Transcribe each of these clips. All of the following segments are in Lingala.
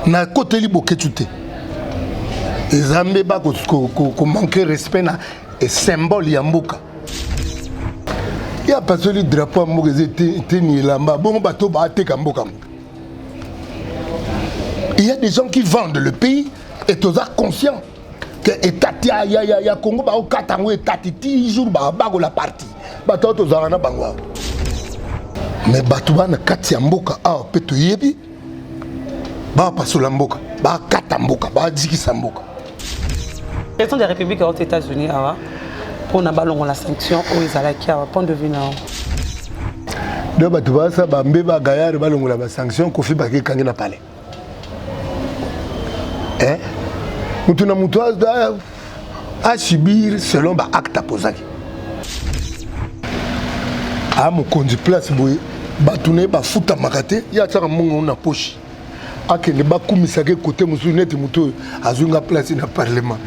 Nakoteli Boketshu te, eza mbeba komanke respect na symbole ya mboka. Ye apasoli drapeau ya mboka, eza eteni elamba bongo. Bato baateka mboka mboka, il y a des gens qui vendent le pays et toza conscient que etati ya Congo baokata yango, etati ti jour bakola parti. Bato ayo tozalaka na bango awa, mais bato bana kati ya mboka awa mpe toyebi bapasola mboka, bakata mboka, bazikisa mboka. Président de la République aux États-Unis awa mpona balongola sanction oyo ezalaki awa, point de vue na yo? Donc bato basa bambe bagayare balongola basanction, Kofi bakekangi na palais. Mutu na mutu asubir selon baacte apozaki. A mokonzi place boye, bato na ye bafutamaka te, ye atiaka mbongo na poche, akende bakumisaka ekote mosusu neti motu oyo azwi nga place na parlement.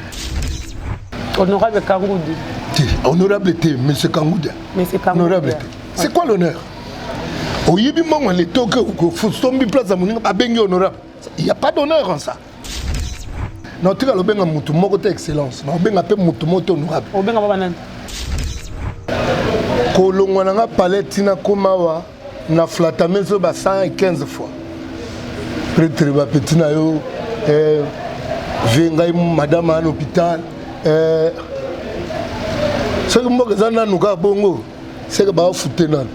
Honorable Kangudi. Te, honorable te, monsieur Kangudia. Monsieur Kangudia. Honorable te, c'est quoi l'honneur? Oyibi mbongo letoke, osombi place ya moninga, babengi honorable. Il y a pas d'honneur en ça. Na otikala obenga motu moko te excellence, na obenga mpe motu moko te honorable. Obenga ba banani? Kolongwa na nga palais ntina koma awa na flatame so ba 115 fois prêtre bapeti na yo, vie ngai madame aa na hôpital. Soki mboka eza nanu kaka bongo, seke baofute nanu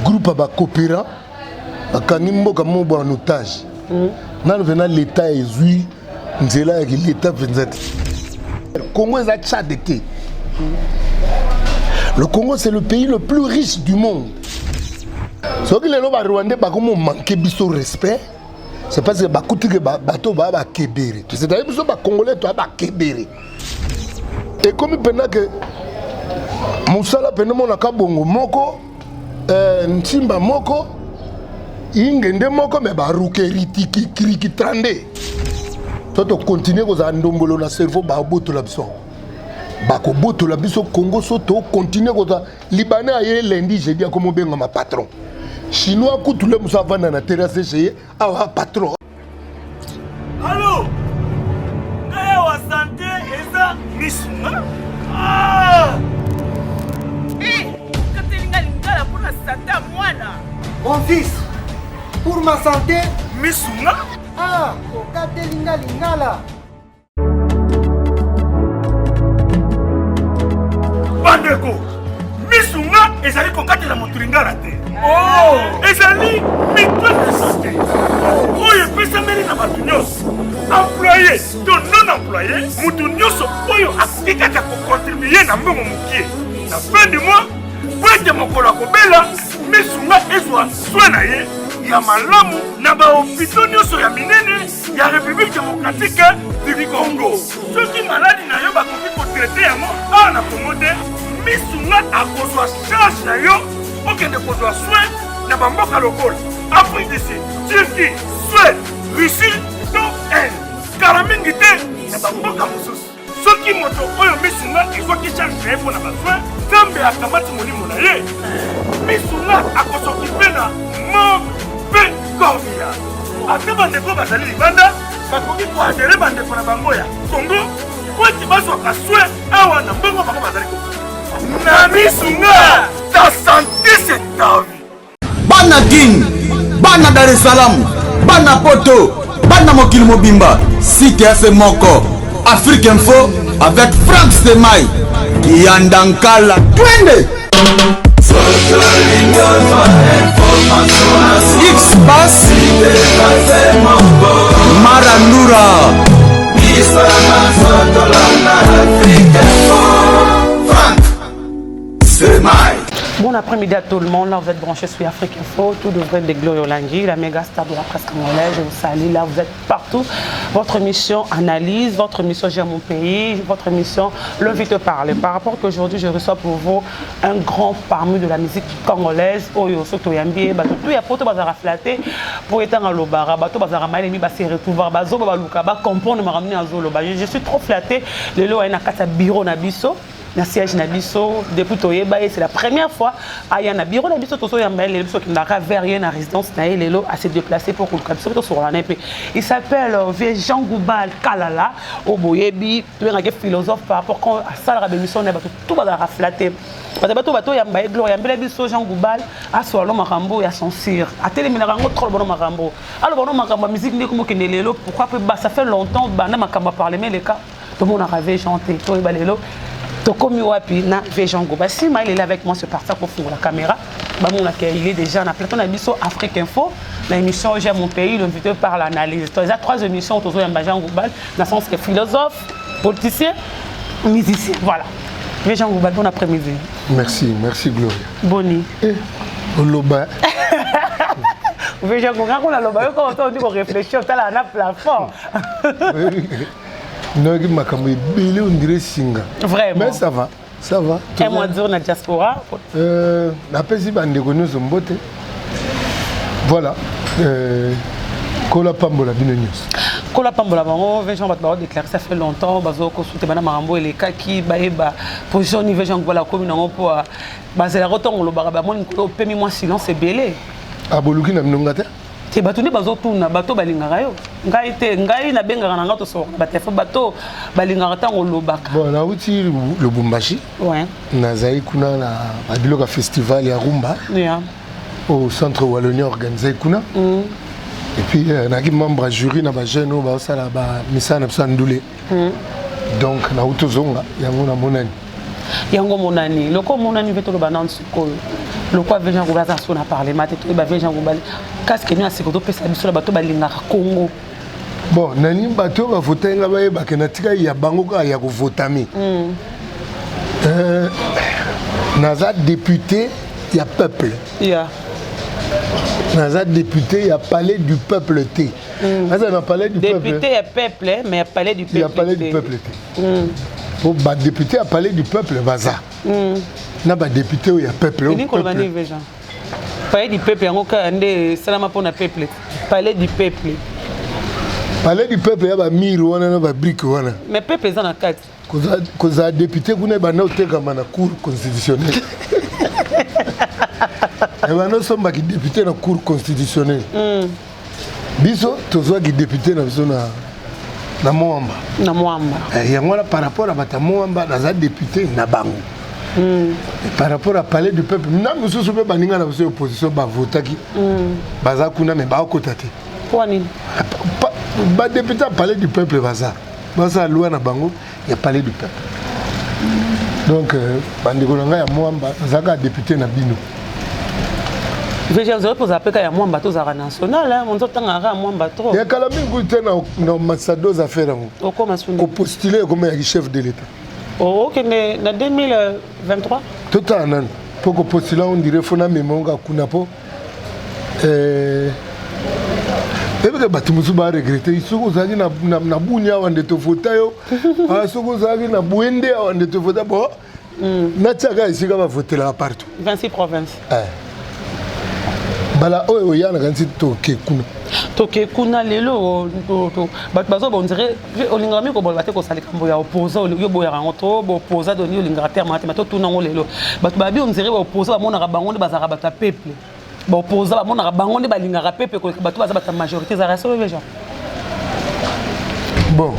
groupe ya bacoopérant, bakangi mboka moko bwa en otage. Nanu mpena leta ezwi nzela ya leta mpenza te. Congo eza Tchad te. Le Congo, c'est le pays le plus riche du monde. Soki lelo barwandais bakomo manke biso respect, c'est parce que bakuti ke bato baa bakebere, c'est-à-dire biso bacongolais toya bakebere. Ekomi mpenza ke mosala mpena monaka bongo moko, ntimba moko, ingende moko, me barukeri tikikiriki 32. So tokontinue kozala ndombolo na cerveau, babotola biso, bakobotola biso Congo. So tokontinue kozala libanais aye lundi, jeudi akomi obengama patron. Chinois kutu le mosu avanda na terrasse chez ye awa patron. Allo, ngai awa sante eza misunga. Ah! Eh, okateli nga lingala mpo na sante ya mwana. Mon fils, pour ma santé, misunga. Ah, okateli nga lingala. Bandeko, misunga ezali kokatela moto lingala te. Oh! Ezali mutuelle de santé oyo epesameli na bato nyonso, employé to non employé, moto nyonso oyo akoki kaka kokontribue na mbongo mokie na fin du mois, po ete mokolo akobela, misunga ezwa soin na ye ya malamu na bahopito nyonso ya minene ya République démocratique du Congo. Soki maladi na yo bakoki kotraite yango awa na Congo te, misunga akozwa charge na yo okende kozwa soin na bamboka lokola Afrique du Sud, Turquie, Suède, Russie to Inde, kala mingi te na bamboka mosusu. Soki moto oyo misunga ezwaki charge na ye mpo na basoin, Nzambe akamati molimo na ye, misunga akosokipe na morgue mpe corbillard. Ata bandeko bazali libanda bakoki koadere bandeko na bango ya Congo po ete bazwaka soin awa na mbongo bango bazali kofuta na misunga. Ta santé, c'est ta vie. Bana Kin, bana Dar es Salaam, bana Poto, bana mokili mobimba, site ya se moko, Afrique Info avec Franck Stemay, Kiyanda Nkala, twende! X-Bass, Marandura. Bon après-midi à tout le monde. Là, vous êtes branchés sur Afrique Info. Tout devrait de Gloria Olangi, la méga star de la presse congolaise. Je vous salue. Là, vous êtes partout. Votre mission analyse, votre mission J'aime mon pays, votre mission Le Vite parler. Par rapport qu'aujourd'hui, je reçois pour vous un grand parmi de la musique congolaise. Oyo, soto yambi, bato tout ya poto bazara flatté pour être en lobara, bato bazara malemi ba se retrouver, bazo ba luka, ba comprendre ma ramener azolo. Je suis trop flatté. Lelo, na kata bureau na biso. Na siège na biso, depuis toyeba ye, c'est la première fois aya na bureau na biso. Tozoyamba ye lelo. Biso okendaka vers ye na résidence na ye. Lelo ase déplacé pour koluka biso mpe tosolola na ye. Mpe il s'appelle vieux Jean Goubal Kalala, oyo boyebi, tobengaki philosophe par rapport quand asalaka bémission na ye, bato tout bazalaka flatte. Bato oyamba ye, Gloire, yambela biso Jean Goubal, asola no makambo ya censure, atelemelaka yango trop. Bono makambo, aloba no makambo ya musique nde komokende lelo. Pourquoi mpe ça fait longtemps banda makambo ya parlement eleka, tomonaka vieux Jean te. Toyeba lelo tokomi wapi na vieux Jean Goba. Nsima il est avec moi, c'est parti kofungola caméra, bamonaka il est déjà na plateau na biso Afrique Info, na émission J'aime mon pays, l'invité par l'analyse. To eza trois émissions tozoyamba Jean Goubal na sens que philosophe, politicien, musicien. Voilà, vieux Jean Goubal, bon après-midi. Merci, merci Gloria. Boni? Eh, oloba. Vieux Jean Goubal, nga naloba yo kaka to ndi koréfléchir, otala na plafond. Noyoki makambo ebele, ondire singa. Vraiment. Mais ça va, ça va. Un mois dur na diaspora. Napesi bandeko nyonso mbote. Voilà, kola pambola bino nyonso. Kola pambola bango. Vieux Jean, bato baodéclare, ça fait longtemps bazokosuta bana makambo elekaki, bayeba position ni vieux Jean Goubal akomi nango, mpo bazelaka ntongo olobaka, bamoni nkolo opemi mwa silence ebele. Aboluki na minonga te. Te, bato nde bazotuna, bato balingaka yo, ngai te. Ngai nabengaka na ngai, tosolaka na batelefone, bato balingaka ntango olobaka. Bon, nauti Lubumbashi. Nazali kuna na babiloko ya festival ya rumba au Centre Wallonie organisé kuna. Et puis nazalaki membre ya jury na bajeune oyo baosala bamisala na biso ya ndule. Donc nauti ozonga, yango namonani. Yango monani loko omonani mpe toloba nanu sikoyo lokwa vieux Jean Goubal aza so na parlement te. Toyeba vieux Jean Goubal casque nini asiko topesa biso na bato balingaka Congo. Bon, nani bato oyo bavota nga bayebake natikali ya bango kaka ya kovotami. Naza député ya peuple. Naza député ya Palais du peuple te. Naza na Palais du peuple. Député ya peuple, mais ya Palais du peuple. Ya Palais du peuple te, po badéputé ya Palais du peuple baza na badéputé oyo ya peuple. Elingi koloba nde vieux Jean, Palais du peuple yango kaka nde esalama mpona peuple, Palais du peuple? Palais du peuple ya bamurs wana na babriques wana. Mais peuple eza na kati. Kozala député kuna, ebanda otekama na Cour constitutionnelle, ebanda osombaki député na Cour constitutionnelle. Biso tozwaki député na biso na Mwamba. Na Mwamba. Yango wana, par rapport à bato ya Mwamba, naza député na bango. Par rapport à Palais du peuple, na mosusu mpe baninga na biso ya opposition bavotaki, baza kuna, me baokota te. Mpo nini? Badéputé ya Palais du peuple baza basala loi na bango ya Palais du peuple. Donc bandeko na ngai ya Mwamba, nazalaka député na bino. VG, ozali kozala mpe ka ya Mwamba, tozalaka national, monzo otangaka ya Mwamba trop. Ya kala mingi te na masado affaire yango. Okoma suni. Kopostule ekoma yaki chef de l'État. Okende na 2023? Totala nanu, mpo kopostule, on dirait faut namema ngo kuna, mpo ebeke bato mosusu baregretter. Soki ozalaki na Bunia awa nde tovota yo, soki ozalaki na Bwende awa nde tovota. Bon, natiaka esika bavotelaka partout. 26 province. Mbala oyo oya na kanisi toke kuna. Toke kuna. Lelo bato bazoba, on dirait olingaka mingi koboloba te, kosala likambo ya opposant, yo boyaka yango to boopposa doni, olingaka terme te. Ma totuna yango lelo, bato babi on dirait baopposa bamonaka bango nde bazalaka bato ya peuple, baopposa bamonaka bango nde balingaka peuple koleka bato baza bato ya majorité. Ezalaka solo, vieux Jean? Bon,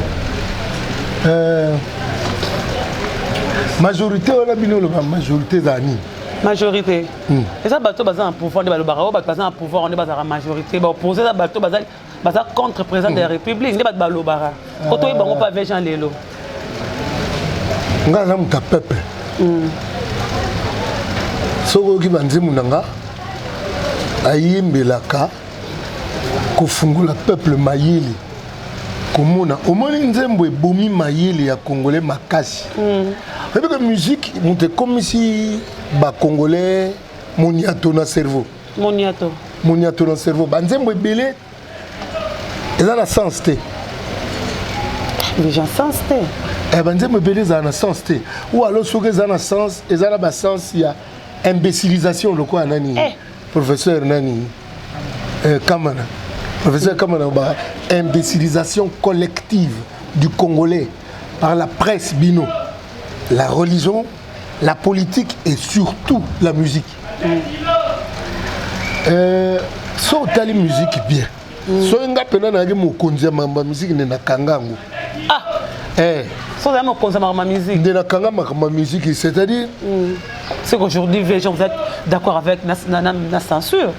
majorité wana, bino oloba majorité ezala nini? Majorité eza bato baza na pouvoir nde balobaka oyo bato baza na pouvoir nde bazalaka majorité. Baopposé eza bato baza contre président de la République, nde bato balobaka po toyeba bango mpa vieux Jean lelo. Ngai naza moto ya peuple. Soki oyoki banzembo na nga, ayembelaka kofungola peuple mayele, komona omoni nzembo ebomi mayele ya Congolais makasi. Oyebi ke musique moto ekomisi Bacongolais moniato na cerveau. Moniato. Moniato na cerveau. Banzembo ebele eza na sens te. Déjà sens te? Eh, banzembo ebele ezala na sens te, ou alors soki eza na sens, eza na basens ya imbécilisation lokola nani? Eh. Professeur nani, Kamana, professeur Kamana, ba imbécilisation collective du Congolais par la presse bino. La religion, la politique et surtout la musique. So otali musique bien, soki nga mpena nayaki mokonzi ya makambo ya musique, nde nakanga yango. Ah. Eh. So ozali mokonzi ya makambo ya musique? Nde nakanga makambo ya musique, c'est-à-dire C'est qu'aujourd'hui, VG, vous êtes d'accord avec na censure?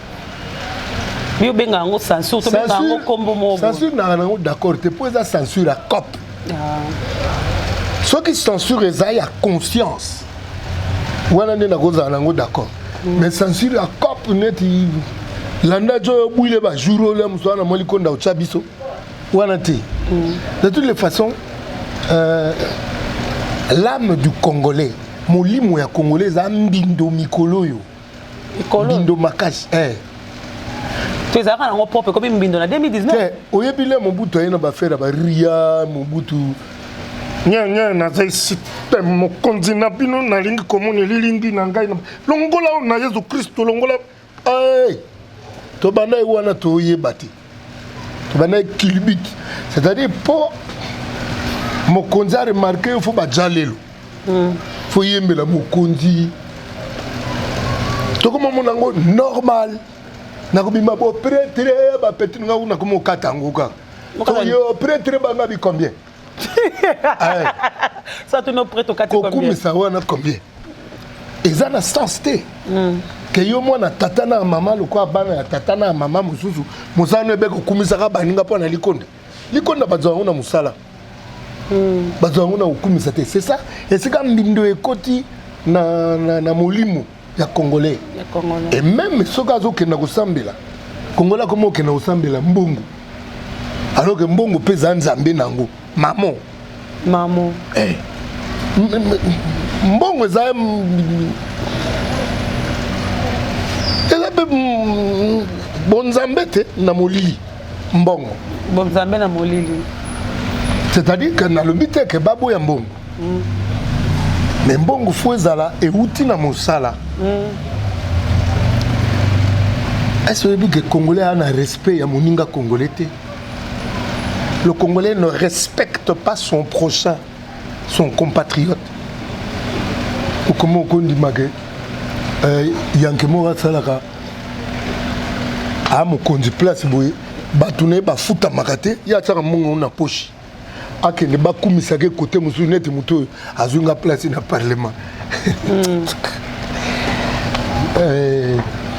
Bi obenga yango censure, tobenga yango kombo moko. Censure naka nango d'accord te, mpo eza censure ya cope. Ah. Soki censure eza ya conscience, wana nde nakozala nango d'accord. Mais censure ya cope, neti landa jo oyo bwile bajour oyo ya mosu wana mwa likonda otya biso wana te. De toutes les façons, l'âme du Congolais, molimo ya Congolais eza mbindo mikolo oyo. Mikolo? Mbindo makasi, eh. To ezalaka nango propre, ekomi mbindo na 2019? Te, oyebi le Mobutu aye na bafere ya baria Mobutu nye nye naza esite mokonzi na bino, nalingi komona elilingi na ngai longola oyo na Yesu Kristo longola. Hey! Tobanda ye wana, toyeba te, tobanda ye kilibiti, c'est-à-dire mpo mokonzi aremarquer yo, faut baja lelo, faut yembela mokonzi. Tokomomona yango normal nakobima bo prêtre bapeti nga kuna, nakoma okata yango kaka. Toyo prêtre banga bi combien? Ça tono prêtre okati combien? Kokumisa wana combien eza na sens te. Ke yo mwana tata na mama, lokola bana ya tata na mama mosusu, mosala no ebe kokumisaka baninga mpo na likonda. Likonda bazwa yango na mosala, bazwa yango na kokumisa te. C'est ça esika mbindo ekoti na molimo ya Congolais. Ya Congolais. Et même soki azokenda kosambela, Congolais akomi okenda kosambela mbongo, alors que mbongo mpe eza nzambe nango mamo. Mamo. Eh. Mbongo eza mpe bonzambe te na molili, mbongo. Bonzambe na molili. C'est-à-dire que nalobi te ke baboya mbongo, mais mbongo faut ezala euti na mosala. Est-ce oyebi ke Congolais aa na respect ya moninga congolais te? Le Congolais ne respecte pas son prochain, son compatriote. Okoma okondima ke yanke moko asalaka aa mokonzi place boye, bato na ye bafutamaka te, ye atiaka mbongo na poche, akende bakumisaka ekote mosusu, neti moto oyo azwi nga place na parlement.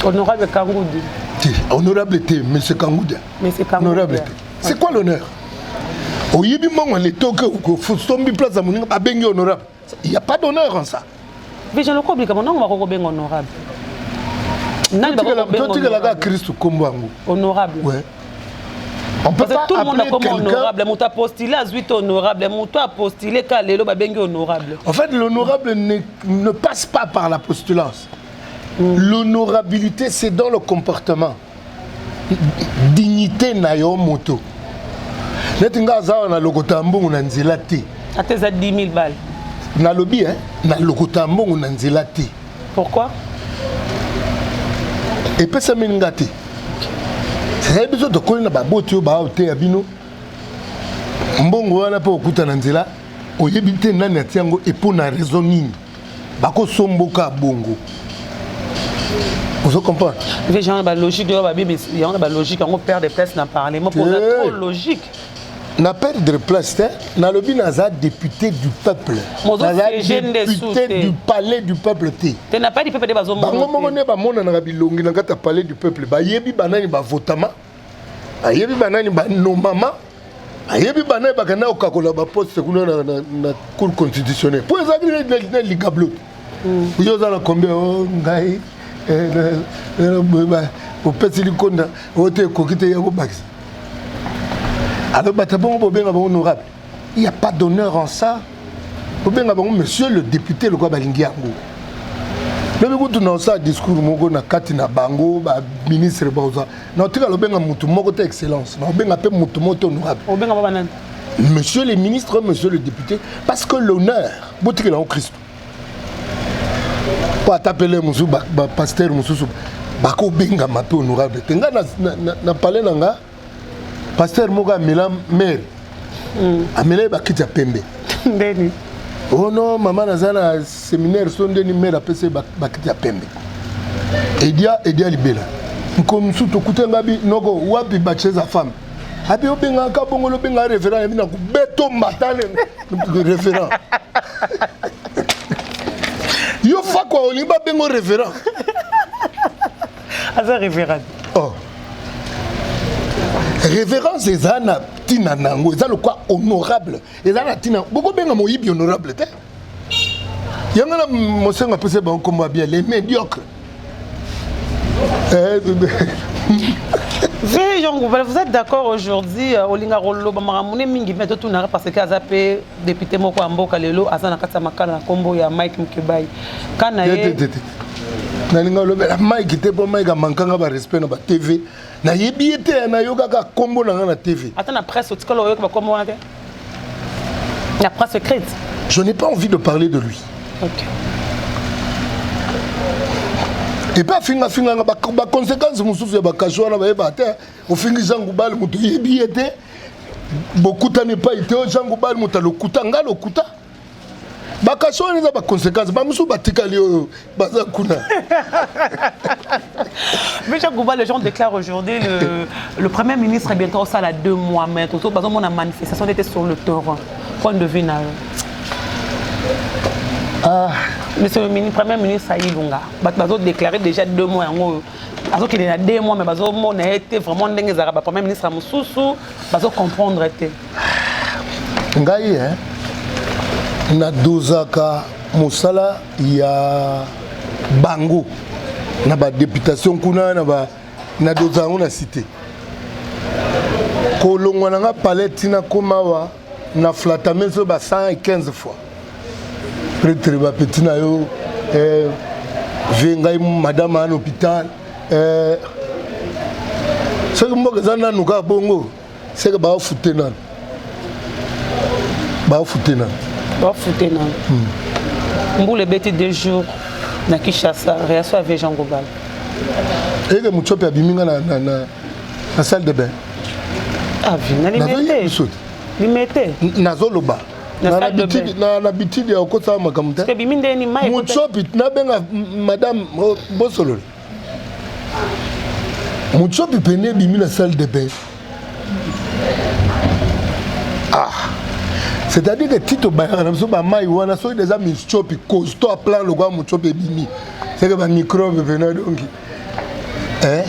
Honorable Kangudi. Te, honorable te, monsieur Kangudia. Monsieur Kangudia. Honorable te, c'est quoi l'honneur? Oyibi mbongo letoke, osombi place ya moninga, babengi honorable. Il y a pas d'honneur en ça. Vision lokoblika monango bako kobenga honorable. Nani bako kobenga? Totikelaka Kristu kombo yango. Honorable. Ouais. On peut Parce que pas tout le monde appeler a comme quelqu'un honorable. Moto apostulé azwi te honorable, moto apostulé ka lelo babengi honorable. En fait, l'honorable ne passe pas par la postulance. L'honorabilité, c'est dans le comportement. Dignité na yo moto. Neti nga aza wana, nalokota mbongo na nzela te. Ata eza 10 000 balles. Nalobi, hein, nalokota mbongo na nzela te. Pourquoi? Epesameli nga te. Ezali biso tokoli na baboti oyo baoteya bino mbongo wana mpe okuta na nzela, oyebi te nani atia yango epo na raison nini bakosomboka bongo. Ozo comprendre? Vision na balogique oyo babibi yango, na balogique yango perdre place na parlement mpo oza trop logique. Na perdre place te, nalobi naza député du peuple. Mozo Naza siéger nde su député te. Du palais du peuple te. Te, na palais du peuple nde bazomona Bango moko te. nde bamonanaka bilongi na kati ya palais du peuple. Bayebi banani bavotama, bayebi banani banomama, bayebi banani bakenda kokakola baposte kuna na cour constitutionnelle, mpo ezalaki na ligablo te. Yo oza na combien? O ngai opesi likonda oyo te, ekoki te ya kobakisa. Alors bato bongo bobenga bango honorable, il y a pas d'honneur en ça. Bobenga bango monsieur le député lokola balingi yango. Lobi kutu na osala discours moko na kati na bango baministre, baoza na otikala obenga motu moko te excellence, na obenga mpe motu moko te honorable. Obenga ba banani? Monsieur le ministre, monsieur le député, parce que l'honneur botikela yango Kristo, po ata pele mosusu bapaster mosusu bakobengama mpe honorable te. Ngai na palais na nga, paster moko amela mere, amela ye bakiti ya pembe. Ndeni? Oh non, mama naza na séminaire so ndeni mère apesi bakiti ya pembe. Edia edia libela. Mokolo mosusu tokuta nga bi noko wapi bacheza femme. Abi obengaka bongo lobenga référent yabi na kubeto mbatane référent. Yo fakwa olingi babengo référent. Aza référent. Oh. Révérence eza na ntina na yango eza lokwa honorable eza na ntina bokobenga moyibi honorable te yango na mosengo apesi bango nkombo ya bien les médiocres. Eh, Vieux Jean Goubal, vous êtes d'accord aujourd'hui euh, olinga koloba makambo ne mingi mais totunaka parce que aza mpe député moko ya mboka lelo aza na kati ya makala na nkombo ya Mike Mukebayi kana ye nalinga olobela Mike te mpo Mike amankanga barespect na batv nayebi ye te nayokaka nkombo na nga na tv ata na presse otikala oyoka bakombo wana te la presse écrite. Je n'ai pas envie de parler de lui. Ok. Et pas finga finga ba, ba conséquences mosusu ya bakasho wana bayeba te ofingi Jean Goubal moto yebi ye te bokutani epai te Jean Goubal moto alokuta nga lokuta bakasho wana eza baconséquence bamosusu batikali oyo baza kuna. Mais Jacques Gouba, les gens déclarent aujourd'hui le, le Premier ministre est bientôt au salle à 2 mois, mais tout par exemple, la manifestation était sur le terrain. Point de vue, na. Ah. Monsieur le ministre, Premier ministre Ilunga, bazo déclaré déjà 2 mois yango azokende na 2 mois mais bazomona ye te vraiment ndenge ezalaka ba premier ministre ya mosusu bazo comprendre te. Ngai eh, nadozaka mosala ya bango na badéputation kuna na ba nadoza yango na cité kolongwa na nga palais ntina koma awa na flatame so ba 115 fois prêtre bapeti na yo eh, vie ngai madame aa na hôpital eh, soki mboka eza nanu kaka bongo seke baofute nanu baofute nanu baofute nanu mbula ebeti 2 jours na Kinshasa, réaction ya Jean Goubal. Eke mutsopi abimi nga na, na, na, na salle de bain. Ah, vi, na limete. Limete. Nazoloba. Na l'habitude ya kokosala makambo te. Ebimi ndeni mai. Mutsopi nabenga madame oh, bosolola. Mutsopi pene ebimi na salle de bain. Ah. C'est-à-dire que Tito bayaka na biso bamai wana soki deja mitsopi costaud a plan lokola mutsopi ebimi seke bamicrobe pena donki eh?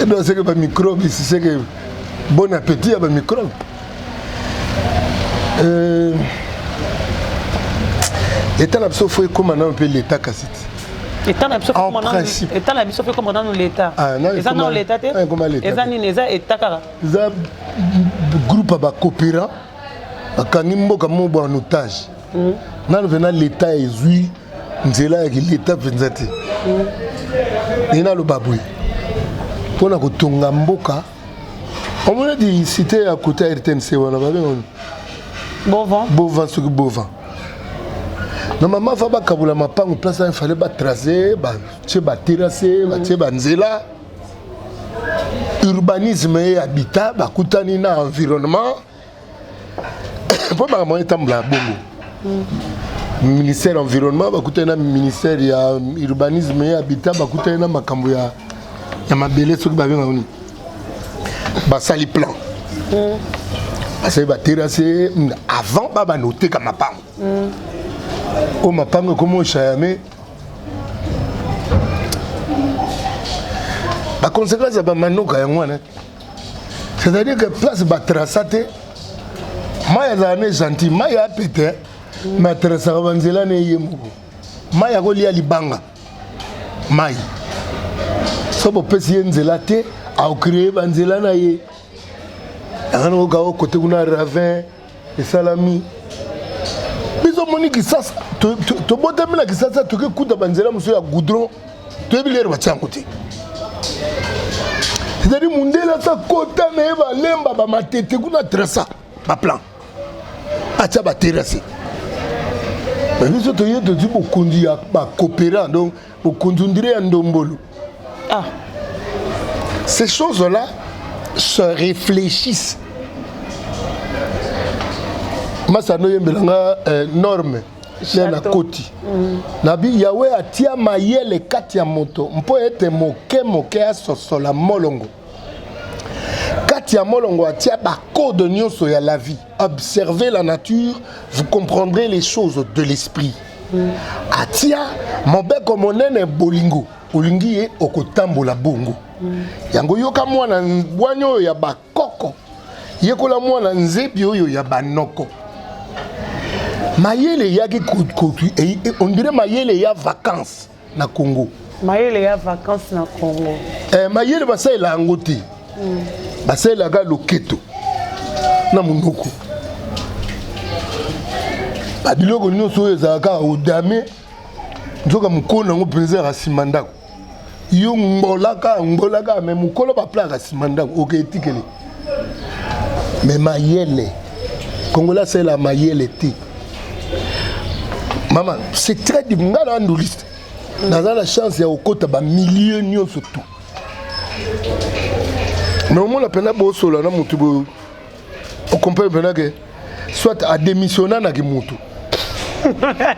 Donc seke bamicrobe ici seke bon appétit ya bamicrobe euh, état na biso fo ekóma nano mpe l'état kasi ti état na biso état na biso fo ekóma nano l'état eza nano l'état te eza nini eza état kaka eza groupe ya bacoopérant bakangi mboka moko bwa en otage nano mpena l'état ezwi nzela ya kileta mpenza te. Ndenge naloba boye mpona kotonga mboka omoni eti cité ya kota RTNC wana babenga Bovan. Bovan soki Bovan normalement fa bakabola mapango place wana fallait batrace batie baterrasse batie banzela urbanisme et habitat bakutani na environnement mpo makambo etambola bongo ministère environnement bakutani na ministère ya urbanisme et habitat bakutani na makambo ya, ya mabele soki babengaka nini basali plan basali baterrasse avant babanda oteka mapango oyo mapango ekomi oshayame baconséquence ya bamanoka yango wana c'est-à-dire que place batraça te mai azala ne gentil mai ya pete mais atrasaka banzela ne ye moko mai akolia libanga mai so bopesi ye nzela te aocreye banzela na ye yango nakoka okote kuna ravin esalami biso moni kisasa tobotami na kisasa toke kuta banzela mosusu ya goudron toyebi lere batia yango te c'est-à-dire mundele asa kota na ye balemba bamatete kuna traça baplan atia baterrasse mais biso toye tozwi bokonzi ya bacoopérant donc bokonzi ondire ya ndombolo ah. Ces choses-là se réfléchissent masano oyembelanga eh, norme. Nde nakoti nabi Yawe atia mayele kati ya moto mpo ete moke moke asosola molongo. Kati ya molongo atia bacode nyonso ya la vie. Observez la nature, vous comprendrez les choses de l'esprit. Atia mobeko monene bolingo, olingi ye okotambola bongo. Yango yoka mwana bwanya oyo ya bakoko, yekola mwana nzebi oyo ya banoko. Mayele eyaki on dirait mayele ya vacances na Congo. Mayele ya vacances na Congo. Eh, mayele basalela yango te. Basalelaka loketo na monoko. Babiloko nyonso oyo ezalaka odame nzoka mokolo yango mpenza ya nsima ndako. Yo ngolaka ngolaka me mokolo baplaka nsima ndako oke etikeli. Me mayele Congolais asalela mayele te. Mama, c'est très difficile. Nga na nduliste. Naza na chance ya kokota ba milieu nyonso tout. Mais omona mpena bosola na motu boyo okomprendre mpena ke soit adémissionnanaki motu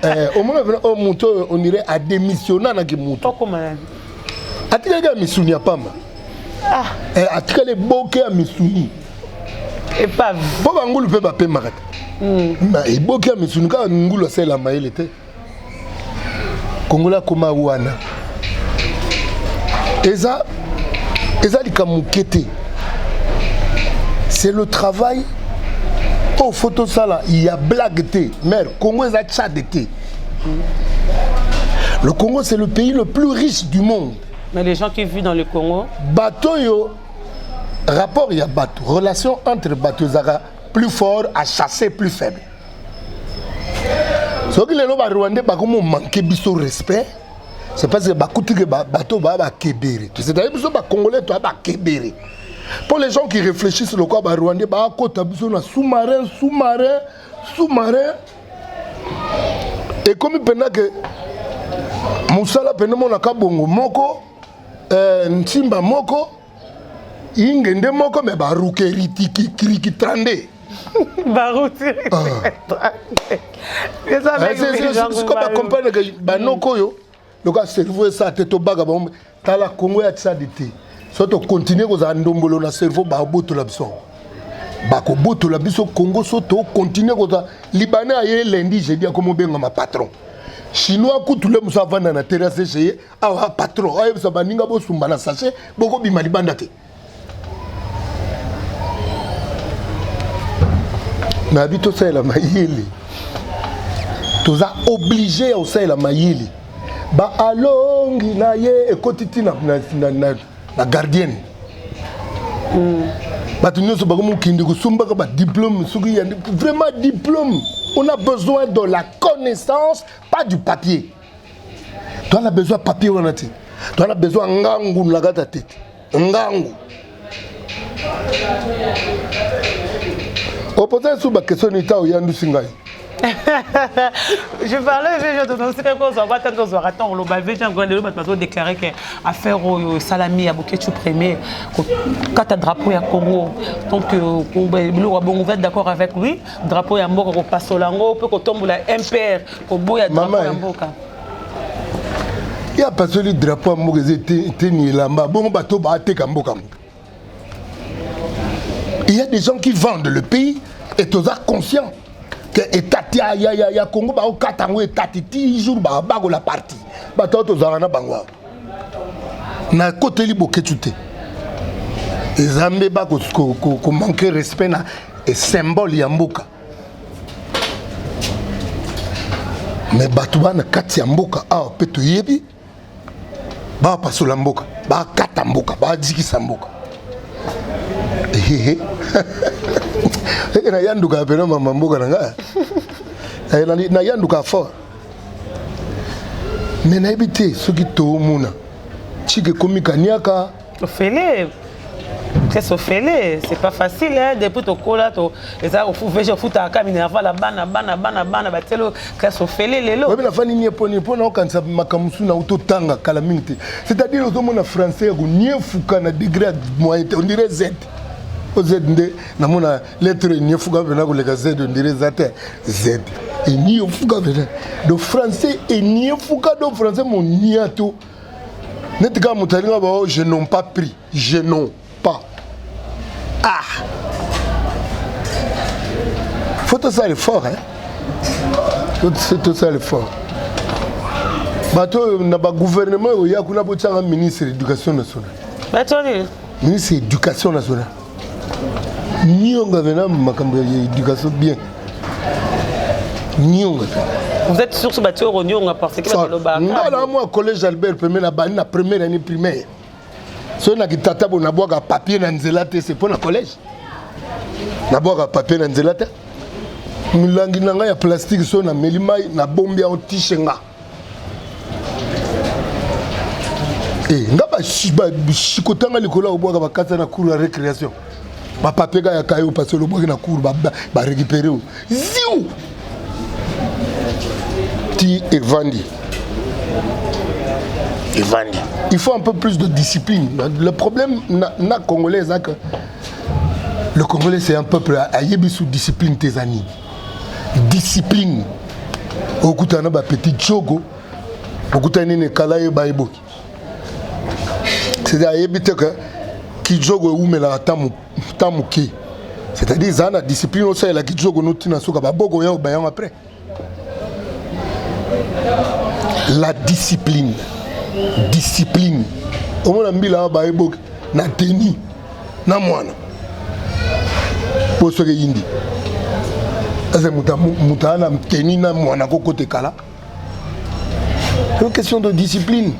eh, omona mpena oyo motu oyo on dirait adémissionnanaki motu atikali kaka misuni ya pamba ah. eh, atikali eboke ya misuni epave mpo bangulu mpe bapemaka te hmm. eboke ya misuni kaka ngulu asalela mayele te Congolais akoma wana eza eza likambo moke te c'est le travail oyo fo tosala ya blague te mare Congo eza Tchad te. Le Congo, c'est le pays le plus riche du monde. Mais les gens qui vivent dans le Congo, bato oyo rapport ya bato, relation entre bato ezalaka plus fort à chasser plus faible. Soki lelo ba Rwandais bakomi manquer biso respect, c'est parce que bakuti ke bato ba bakebere. C'est-à-dire biso ba Congolais to bakebere. Pour les gens qui réfléchissent lokola ba Rwandais bakota biso na sous-marin, sous-marin, sous-marin. Ekomi mpenza ke mosala mpenza monaka bongo moko eh, ntimba moko ingende moko me barukeritikikriki baruti siko bacomprendre ke banoko oyo lokola cerveau esala te tobaka bango tala Congo ya Tchad te so tokontinue kozala ndombolo na cerveau babotola biso bakobotola biso Congo so tokontinue kozala libanais aye lundi jeudi akomi obengama patron chinois kutu le mosu avanda na terrasse chez ye awa patron ayebisa baninga bosumba na sachet bokobima libanda te nayebi tosalela mayele toza oblige ya kosalela mayele baalongi na ye ekoti ti na, na, na, na, na gardienne bato nyonso bakomi kokende kosombaka badiplôme soki ya vraiment diplôme on a besoin de la connaissance pas du papier. Toza na besoin papier wana te, toza na besoin ngangu na kati ya tete ngangu. Opoza lisusu baquestion nini ntango oyandusi ngai? Je parlais VG tozosika kozwa bata tozwaka ntango oloba VG yango lelo bato bazodéclare ke affaire oyo esalami ya Boketshu premier kokata drapeau ya Congo donc biloko ya bongo, vous êtes d'accord avec lui? Drapeau ya mboka kopasola yango mpe kotombola MPR koboya drapeau ya mboka. Ye apasoli drapeau ya mboka eza eteni elamba bongo bato bateka mboka ngo. Il y a des gens qui vendent le pays et toza conscient que etati ya, ya, ya, ya Congo baokata yango etati ti jour babakola parti bato oyo tozalaka na bango awa nakoteli Boketshu te eza mbeba komanke respect na symbole ya mboka me bato bana kati ya mboka awa mpe toyebi bapasola mboka bakata mboka bazikisa mboka eke nayanduka pena mama mboka na ngai nayanduka fort me nayebi te soki toomona chike ekomi kaniaka ofele très ofele, c'est pas facile hein. Depuis tokola to eza ofu VG ofutaka minerval ya bana bana bana bana batielo classe ofele lelo. Oyebi nafandi nie mpo nini mpo naokanisa makambo mosusu na totanga kala mingi te, c'est-à-dire ozomona français ya koniefuka na degré ya moyen te, on dirait z. O Z nde namona lettre eniofuka mpena koleka Z, ondire eza te Z eniofuka mpena. Do français eniofuka, do français moniato neti kaka moto alinga bao je n'ont pas pris, je n'ont pas. Ah, faut tosala effort, hein? Tosala effort. Bato oyo na bagouvernement oyo ya kuna, botianga ministre éducation nationale. Batoni. Ministre éducation nationale, nionga vena makambo ya éducation bien, nionga. Vous êtes sûr que bato oyo nionga? Parce que balobaka. Nga na mwa collège Albert Premier, na bandi na première année primaire. Soki na kitata bo, nabwaka papier na nzela te. C'est mpo na collège, nabwaka papier na nzela te. Milangi na ngai ya plastique, soki nameli mai, nabombi yango, tishe nga. E nga bashikotanga likolo ya kobwaka bakasa na cour ya récréation, bapapier ka ya kayo, parce olobwaki na cour, barécupéré o ziu ti evandi evandi. Il faut un peu plus de discipline. Le problème na Congolais eza que le Congolais, c'est un peuple ayebi sous discipline te. Eza nini discipline? Okutana na bapetit jogo, okutani nini ekala yeba eboki, c'est-à-dire ayebi te ke kijogo ewumelaka ta moke. C'est-à-dire ezala na discipline, osalela kijogo notina suka baboko ya obayango. Après, la discipline, discipline. Omona mbila awa, bayeboki na teni na mwana mpo soki eyindi ase moto aa na teni na mwana kokota ekala. Une question de discipline.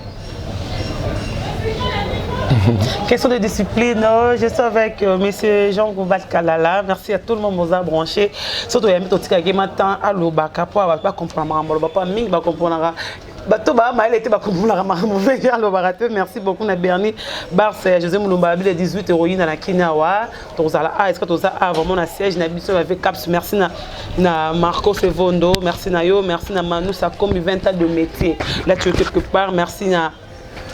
Question de discipline, oh, je suis avec monsieur Jean Goubald Kalala. Merci à tout le monde qui nous a branché. Surtout, il y a un matin à l'Obaka pour pas comprendre, pas mingi ba comprendre. Bato ba mayele te, bakomponaka makambo mpe alobaka te. Merci beaucoup na Berni Bars, José Mulumba abi le 18 héroïne na Kini awa. Tozala a, est ce que toza a vraiment na siège na biso avec Caps? Merci na Marco Sevondo, merci na yo, merci na Manu Sakomi, 20 ans de métier là, tu es quelque part. Merci na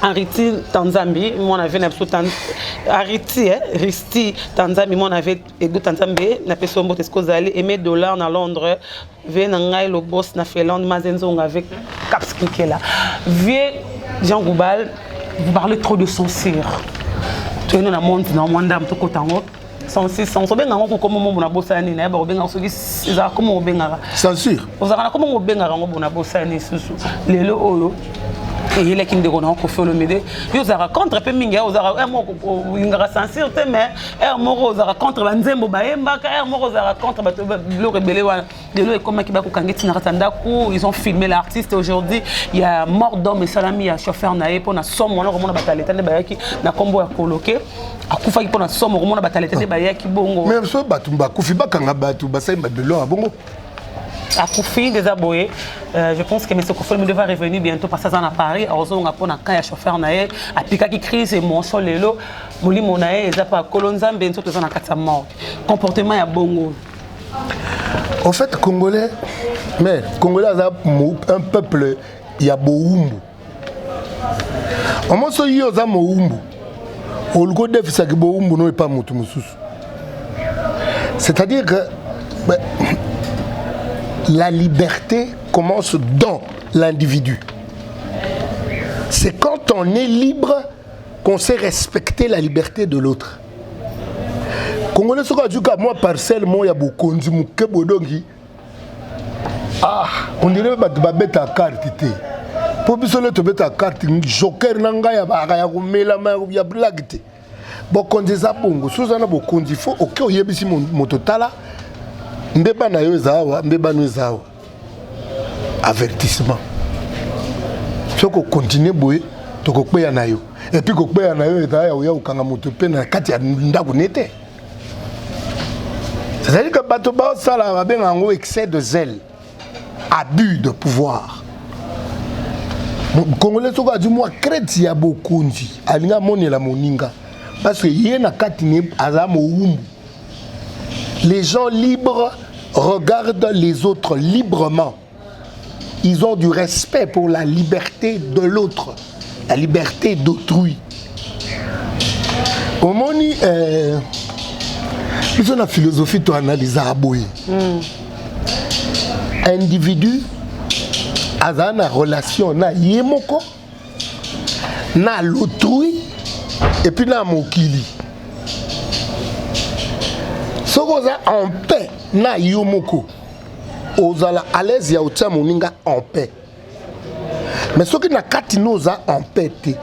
Ariti Tanzambi, mwana ve na biso Ariti, eh, Risti Tanzambi, mwana ve Ego Tanzambi, napesi yo mbote esika ozali. Aimé Dollar na Londres, vie na ngai le boss na Finlande, Mazenzonga avec Caps Kikela. Vieux Jean Goubald, vous parlez trop de censure. Toyeno na monde na mwa ndambo, tokota yango. Censure, censure, obenga yango kokoma mombo na bosani nini? Nayeba kobenga soki ezalaka komo obengaka. Censure. Ozalaka na komo obengaka yango bona bosani lisusu. Lelo oyo eyelaki ndeko na Koffi Olomide, yo ozalaka contre mpe mingi. Ozalaka heure moko olingaka censure te, mais heure moko ozalaka contre banzembo bayembaka, heure moko ozalaka contre bato, biloko ebele wana. Lelo ekomaki bakokanga ntina kati ya ndako, ils ont filmé l'artiste. Aujourd'hui, il y a mort d'homme esalami ya chauffeur na ye mpo na somo wana. Komona bato ya leta nde bayaki na nkombo ya koloke, akufaki mpo na somo. Komona bato ya leta nde bayaki bongo. Mais so bato bakufi, bakanga bato basali babilo ya bongo. Akufi déjà boye. Je pense que M. Koffi Olomide va revenir bientôt parce que aza na Paris, azonga mpo na cas ya chauffeur na ye apikaki crise émotion. Lelo molimo na ye eza pa kolo Nzambe, nzoto eza na kati ya morgue. Comportement ya bongo. En fait, Congolais, mais Congolais aza un peuple ya bowumbu. Omo so yo oza mowumbu, oluki odefisaki bowumbu no epa motu mosusu. C'est-à-dire que ben, la liberté commence dans l'individu. C'est quand on est libre qu'on sait respecter la liberté de l'autre. Congolais soki azuka mwa parcelle moko ya bokonzi moke bodongi, ah, on dirait bato babeta carte te, mpo biso nde tobeta carte joker na ngai ya baka ya komelama ya blague te. Bokonzi eza bongo. So oza na bokonzi, fo oke oyebisi moto: tala, mbeba na yo eza awa, mbeba no eza awa, avertissement. Soki okontinue boye, tokokweya na yo. Et puis kokweya na yo ezala ya oya kokanga moto mpe na kati ya ndako ne te. C'est-à-dire que bato basala, babenga yango excès de zèle, abus de pouvoir. Congolais soki azwi mwa crête ya bokonzi, alingi amonela moninga, parce que ye na kati ne aza mowumbu. Les gens libres regardent les autres librement, ils ont du respect pour la liberté de l'autre, la liberté d'autrui. Omoni, Biso na philosophie to analysaka boye. Individu azala na relation na ye moko na l'autrui et puis na mokili. Soki oza en paix na yo moko, ozala à l'aise ya otia moninga en paix. Mais soki na kati no oza en paix te,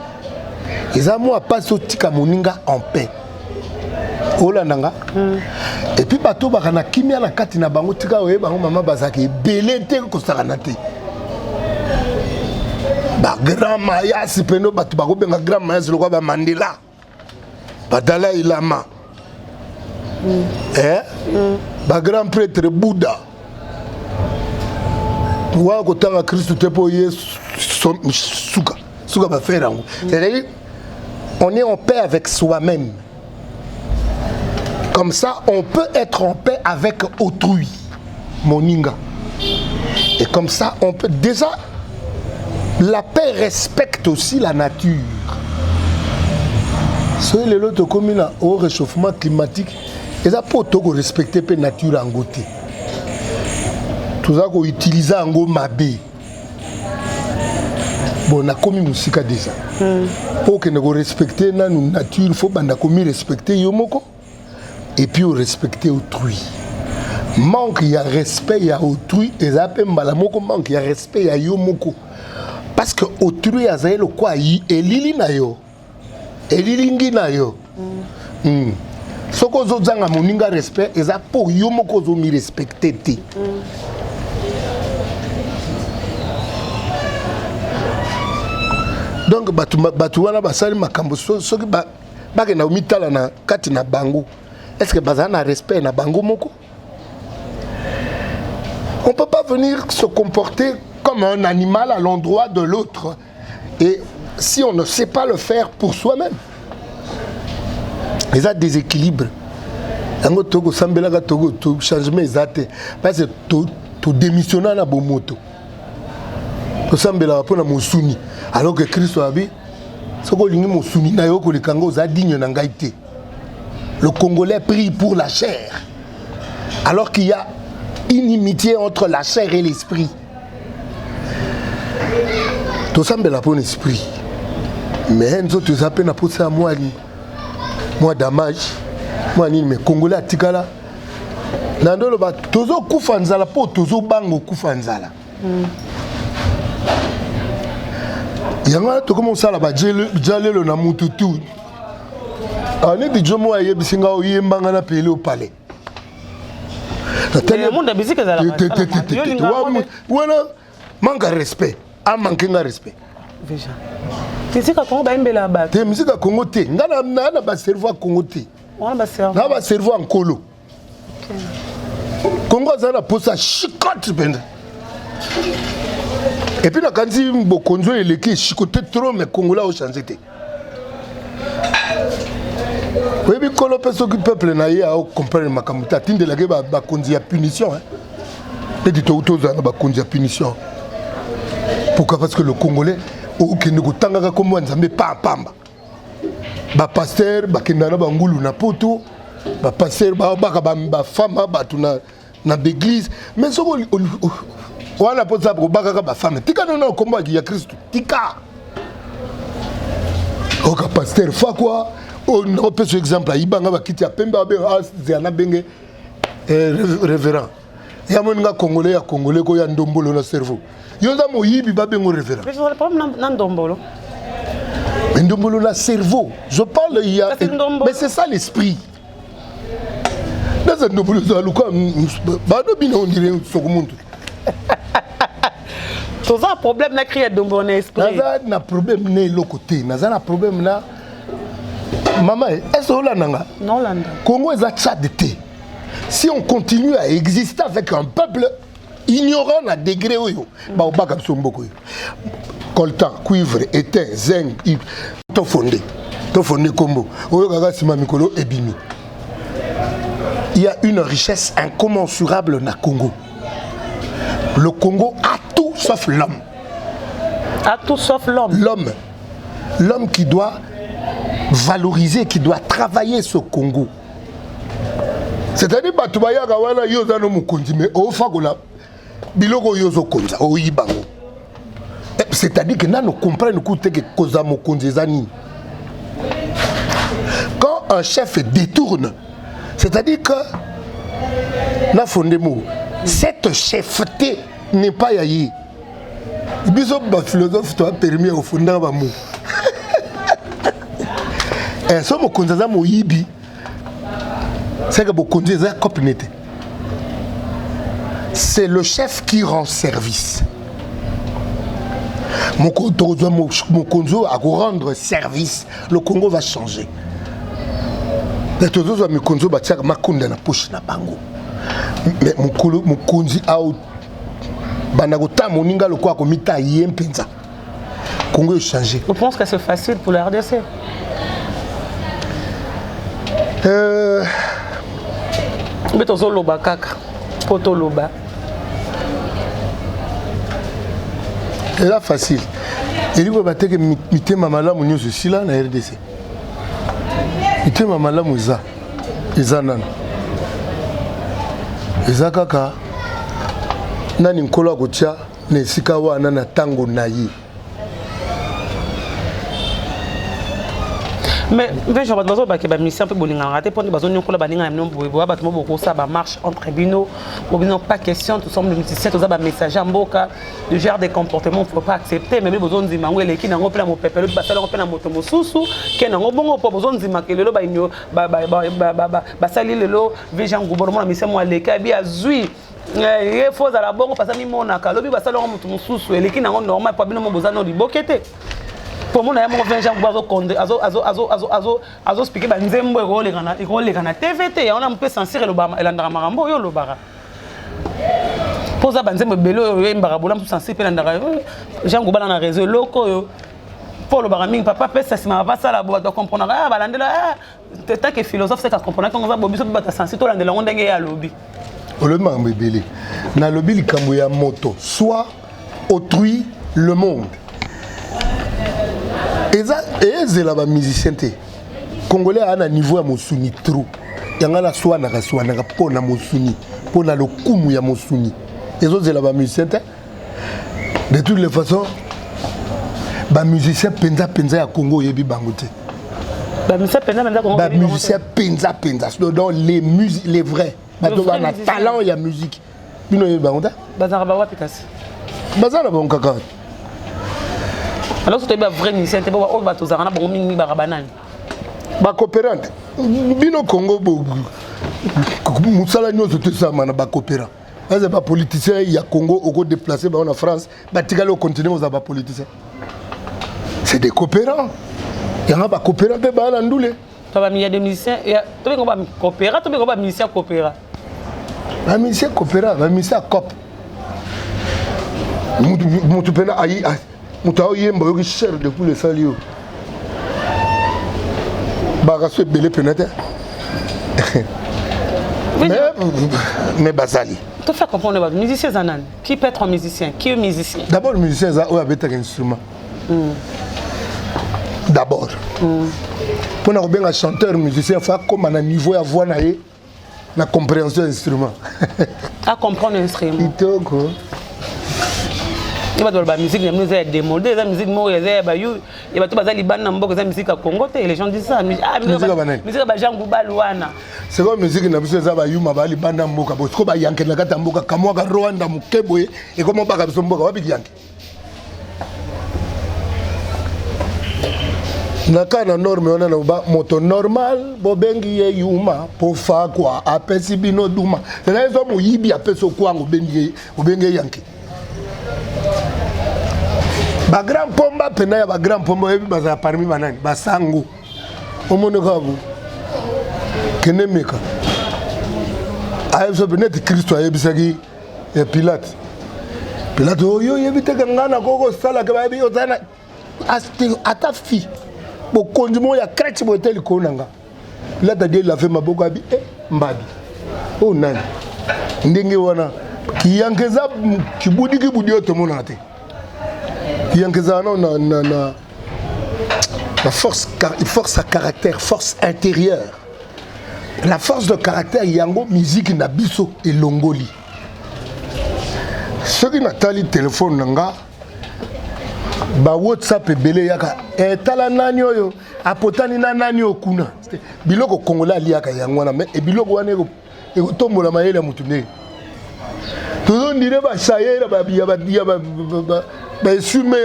eza mwa mpasi otika moninga en paix. Olanda nga? Et puis bato baka na kimia na kati na bango, tika oye bango mama bazalaka ebele te, kosakana te. Ba grand mayasi peno bato bakobenga grand mayasi lokola ba Mandela, ba Dalai Lama, eh? Ba grand prêtre Bouddha wana kotanga Kristu te mpo ye suka suka bafere yango. C'est-à-dire on est en paix avec soi-même, comme ça on peut être en paix avec autrui, moninga, et comme ça on peut déjà. La paix respecte aussi la nature. Soki lelo tokomi na au réchauffement climatique, eza mpo tokorespecte mpe nature yango te, toza koutilize yango mabe. Bon, nakomi mosika déjà. Mpo okende korespecte nanu nature, faut banda komirespecte yo moko et puis orespecte autrui. Manque ya respect ya autrui eza mpe mbala moko manque ya respect ya yo moko, parce que autrui azali lokwa elili na yo, elilingi na yo. Soki ozozanga moninga respect, eza mpo yo moko ozomirespecte te. Donc bato wana basali makambo, soki bakenda komitala na kati na bango, est ce que bazala na respect na bango moko? On peut pas venir se comporter comme un animal à l'endroit de l'autre, et si on ne sait pas le faire pour soi-même, eza déséquilibre yango. Tokosambelaka to changement eza te, parce que todémissionna na bomoto. Tosambelaka mpo na mosuni, alors que Kristo abi soki olingi mosuni na yo koleka ngo, oza digne na ngai te. Le Congolais prie pour la chair, alors qu'il y a inimitié entre la chair et l'esprit. Tosambela mpo na esprit, mais nzoto eza mpe na posa ya mwa damage, mwa nini. Mais Congolais atikala na ndoloba tozokufa nzala mpo tozobanga okufa nzala. Yango wana tokoma kosala bajalelo na mutu tu. Neti jo moko ayebisi nga oyembanga na pele opale. Wana manque ya respect, amanke nga respect. Musique ya Congo bayembela bato. Te, musique ya Congo te. Nga na na bacerveau ya Congo te, na bacerveau ya nkolo. Congo aza na posa chicote mpenza. Et puis nakanisi bokonzi oyo eleki chicote trop, mais Congolais aochange te. Oyebi nkolo mpe soki peuple na ye aocomprendre makambo te, atindelaki bakonzi ya punition neti tozala na bakonzi ya punition. Pourquoi? Parce que le Congolais okende kotangaka nkombo ya Nzambe pamba. Bapasteur bakendaka na bangulu na poto, bapasteur babaka bafemme bato na baeglise. Mais soki wana mpo za kobakaka bafemme, tika nono nkombo ya Kristu, tika oka pasteur fakwa. Opesa exemple, ayibanga bakiti ya pembe, azela nabenge révérend. Ya moninga Congolais ya Congolais koya ndombolo na cerveau, yo oza moyibi, babengo révérend. Na ndombolo. Mais ndombolo na cerveau, je parle, il y a, mais c'est ça l'esprit. Naza ndombolo eza luka bano bino ondire soko muntu. Toza problème na cri ya ndombolo na esprit. Naza na problème na eloko te, naza na problème na mama. Est-ce olanda nga? Nolanda. Congo eza Tchad te. Si on continue à exister avec un peuple ignorant na degré oyo baobaka biso mboka oyo, coltan, cuivre, étain, zinc, tofonde kombo oyo kaka nsima mikolo ebimi. Il y a une richesse incommensurable na Congo. Le Congo a tout sauf l'homme. A tout sauf l'homme. L'homme, l'homme qui doit valoriser, qui doit travailler ce Congo. C'est-à-dire bato bayaka wana yo oza no mokonzi mais ofakola biloko oyo ozokonza oyiba yango. Eh, c'est-à-dire que nano comprendre kutu te ke kozala mokonzi eza nini. Quand un chef détourne, c'est-à-dire que na fonde mot, cette chefté n'est pas ya ye. Biso baphilosophe toa permis ya kofundaka bamo. Eh, so mokonzi aza moyibi, c'est que bokonzi eza cope nete. C'est le chef qui rend service. Tokozwa mokonzi oyo akorendre service, le Congo va changer. Mais tozozwa mikonzi oyo batiaka makunda na poche na bango. Mais mokolo mokonzi ao banda kotala moninga lokola komita ye mpenza. Congo echanger. Vous pensez que c'est facile pour la RDC? Mpe tozoloba kaka mpo toloba. Eza facile. Elingi koloba te ke mitema malamu nyonso esila na RDC. Mitema malamu eza eza nano. Eza kaka nani nkolo akotia na esika wana na ntango na ye. Mais mpe bato bazobake bamusicien mpe bolingaka te mpo nde bazonyokola baninga na bino boye boya bato mo bokosala bamarche entre bino po bino pas question, tout sommes musiciens, toza bamessager ya mboka, le genre de comportement faut pas accepter. Mais bino bozondima yango eleki nango mpe na mopepe lobi basala yango mpe na moto mosusu ke nango bongo mpo bozondimaka lelo basali lelo Vision Gubor mona musicien mo aleki abi azwi ye fo ozala bongo pasa mimonaka lobi basala yango moto mosusu eleki nango normal mpo bino mo boza no liboke te po mona ye moko Vincent Gubor azospike banzembo ekoleka na TV te. Yango na mpe censure elandaka makambo oyo olobaka mpo oza banzembo ebele oyo oyembaka bola mosusu censure mpe elandaka Jean Gubala na réseau eloko oyo mpo olobaka mingi papa pesa nsima papa sala bo bato bakomprenaka balandela tant que philosophe seka comprendre ntango oza bo biso mpe bato ya censure tolandela yango ndenge ye alobi. Olobi makambo ebele. Nalobi likambo ya moto soit autrui le monde eza ezela bamusicien te. Congolais aa na niveau ya mosuni trop, yanga naswanaka swanaka mpo na mosuni, mpo na lokumu ya mosuni, ezozela bamusicien te. De toutes les façons, bamusicien mpenza mpenza ya Congo oyebi bango te. Bamusicien mpenza mpenza Congo? Bamusicien mpenza mpenza, donc les, les vrais bato bana talent ya musique, bino oyebi bango te. Bazalaka bawapi kasi? Baza na bango kaka. Alors soki toyebi bavrai musicien te, oyo bato ozalaka na bango mingi baka banani? Bacoopérante. Bino Congo mosala nyonso tosalama na bacoopérant. Aza bapoliticien ya Congo, okodeplace bango na France, batikali okontinue kozala bapoliticien. C'est des coopérants. Yanga bacoopérant mpe baa na ndule. Ya des musiciens tobengo bacoopéra, tobengo bamusicien coopéra. Bamusicien coopéra, bamusicien ya cop. Motu mpena ayi moto aoyemba, oyoki chair de poule esali yo bakaso ebele mpena te, mais bazali. To faire comprendre bato, musicien eza nani? Qui peut être un musicien? Qui est musicien? D'abord musicien eza oyo abetaka instrument d'abord. Mpona kobenga chanteur musicien, faut akóma na niveau ya voix na ye na compréhension instrument. À comprendre instrument. Kitoko. Ye bato baloba musique na bino eza ya démodé, eza musique moko eza ya bayu ya bato baza libanda na mboka, eza musique ya Congo te. Les gens disent ça. Musique ya banani? Musique ya bajean Goubald wana. Sikoyo musique na biso eza bayuma baya libanda mboka bo sikoyo bayanke na kati ya mboka kamwaka Rwanda moke boye ekoma baka biso mboka wapi kiyanke na ka na norme wana na ba moto normal bobengi ye yuma po fakwa apesi bino duma c'est-à-dire eza moyibi apesi okwango obengi ye, obengi ye yanke. Bagrand pomba mpena ya bagrand pomba oyebi bazala parmi banani basango omoni kaka bo kende meka ayebisa mpe neti Kristo ayebisaki ya Pilate. Pilate oyo oyebi teke ngai nakoki kosalaka bayebi oza na ata fi bokonzi moko ya crèche boye te likolo na nga. Pilate adie lave maboko abi e mbabi oyo nani ndenge wana kiyanke eza kibudi kibudi oyo tomonaka te. Kiyanke ezala nao na, na, na, na force, force à caractère, force intérieure. La force de caractère yango musique na biso elongoli. Soki natali telefone na nga ba WhatsApp ebele yaka eh, tala nani oyo apotani na nani oyo kuna biloko congolais aliaka yango wana mais biloko wana ekotombola mayele ya motu ndenge tozondire basayela baesume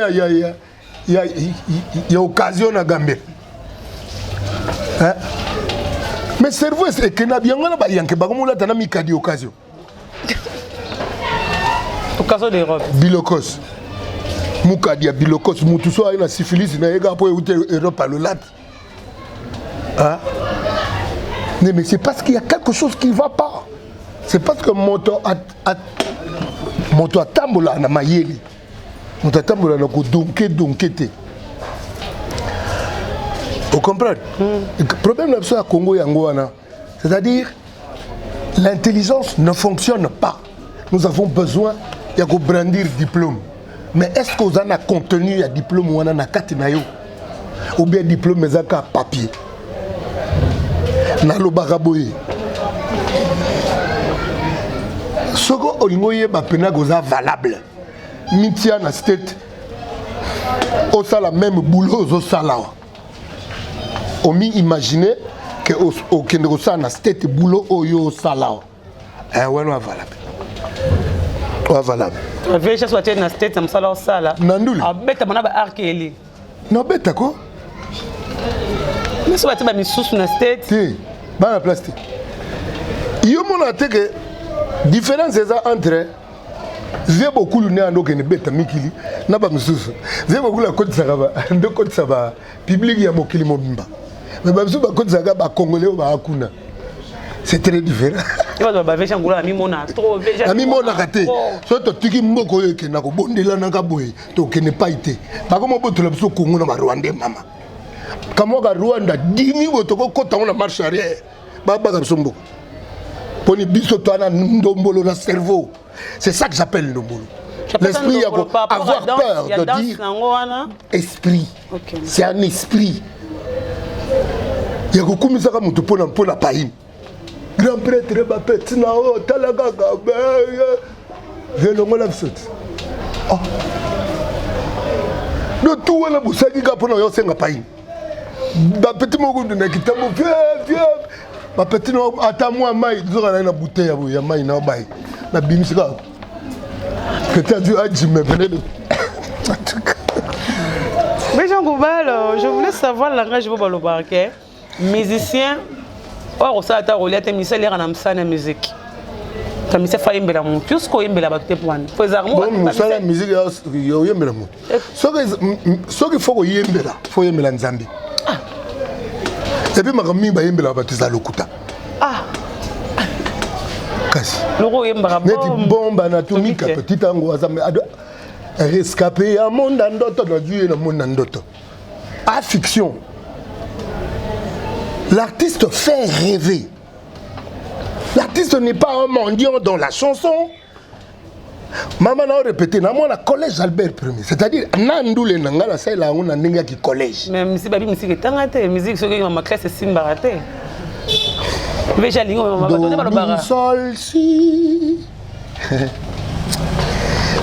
ya occasion na gambela mais cerveau ekenda yango wana bayanke bakomolata na mikadi occasion occasion d'Europe bilokos mukadi ya bilokos mutu so aye na syphilis na ye kaka mpo euti Europe alolati. Hein? Mais, mais c'est parce qu'il y a quelque chose qui ne va pas. C'est parce que moto at, at, moto atambola na mayele. Moto atambola na kodonke donke te. Vous comprenez? Problème na biso ya Congo yango wana. C'est-à-dire l'intelligence ne fonctionne pas. Nous avons besoin ya ko brandir diplôme. Mais est-ce que oza na contenu ya diplôme wana na kati na yo? Ou bien diplôme eza ka papier? Nalobaka boye. Soko olingi oyeba mpena koza valable, mitia na state osala même boulot ozosala awa. Omi imaginer que okende kosala na state boulot oyo osala awa. Eh, wana oa valable. Oa valable. Veja so atie na state na mosala osala. Na nduli. Abeta mana ba arkeli. Na beta ko. Mais so batie ba misusu na state. Te, ba na place te. Yo mona te que différence eza entre Vieux Bokulu nde ando okende beta mikili na ba misusu. Vieux Bokulu akotisaka ba nde okotisa ba public ya mokili mobimba. Mais ba misusu bakotisaka ba congolais oyo ba kuna. C'est très différent. Amimonaka te. Soki totiki mboka oyo ekenda kobondelanaka boye tokende epai te. Bakoma botola biso Congo na ba Rwandais mama. Kamwa ka Rwanda dimi boye tokokota yango na marche arrière. Babaka biso mboka. Poni biso toa na ndombolo na cerveau. C'est ça que j'appelle ndombolo. L'esprit ya ko avoir peur de dire esprit. Okay. C'est un esprit. Ya kokumisaka moto mpona mpona paini. Grand prêtre bapeti na oyo tala kaka velongola biso ti. Oh. Do tu wana bosaki kaka mpona oyo osenga paini. Bapeti moko na kitambo vie vie bapeti na ata mwa mai zoka na bouteille ya ya mai na bai na bimisi kaka peut-être ajime venait de en tout cas. Mais Jean Goubal, je voulais savoir le langage de Balobarke. Musicien, or ça ata rolia te musicien lera na msana musique. Ta musicien fa yembela mutu, jusqu'au yembela ba te point. Faut ezarmo. Bon, musala musique ya oyembela mutu. Soki soki faut koyembela, faut yembela Nzambe. Ah. Et puis makambo mingi bayembelaka bato eza lokuta. Ah. Kasi. Loko oyembaka neti bomba na tumika petit tango aza rescapé ya monde ya ndoto nazwi ye na monde ya ndoto. A fiction. L'artiste fait rêver. L'artiste n'est pas un mendiant dans la chanson. Maman na répété na mwana collège Albert Premier, c'est-à-dire na ndule na nga na salela yango na ndenge ya ki collège. Mais musique babi musique etanga te, musique soki mama classe esimbaka te. Veja lingo mama bato nde balobaka. Sol si.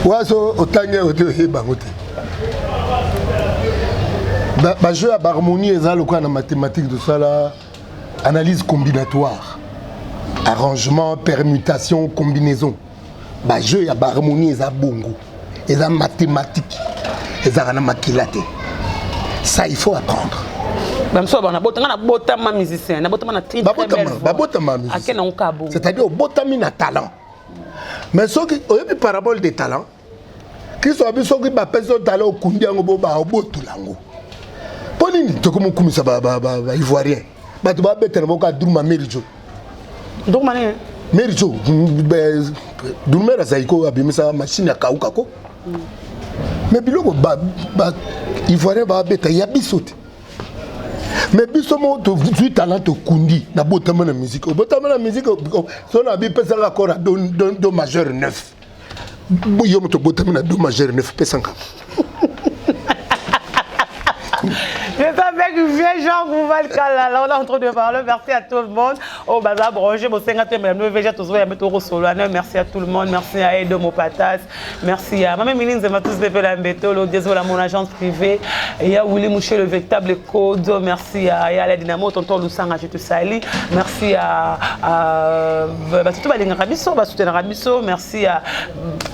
Waso otangi yango te oyeba yango te. Ba, ba jeu ya baharmonie eza lokola na mathématique tosala analyse combinatoire, arrangement, permutation, combinaison. Ba jeu ya baharmonie eza bongo, eza mathématique, ezalaka na makila te. Ça il faut apprendre. Bamisusu bana bota nga na botama musicien, na botama na très très belle voix. Babotama musicien. Ake na nkabo. C'est-à-dire obotami na talent. Mais soki oyebi parabole des talents, Kristo abi soki bapesi yo talent okundi yango bo ba obotola yango. Mpo nini tokomi kokumisa ba, ba, ba, ba Ivoirien bato babetela moko adruma Merijo. Druma nini? Merijo Drummer azali ko abimisa machine ya kauka ko. Mais biloko ba, ba Ivoirien babeta ya biso te. Mais biso moko tozwi talent tokundi na botama na musique. Obotama na musique so na bipesaka accord ya do, do, do majeur 9. Yo moto obotami na do majeur 9 pesanga. Je suis avec vieux Jean Goubal Kalala, on est en train de parler. Merci à tout le monde. Oyo baza branché bosenga te mais veja tozoya mpe tokosolola nayo. Merci à tout le monde, merci à Edo Mopatas, merci à Mame Mini Nzema tous Pepe la Mbetolo, désolé à mon agence privée, ya Willy Mouché le véritable code, merci à Yala Dynamo, tonton Lusanga, je te salue, merci à, à bato balingaka biso, basoutenaka biso, merci à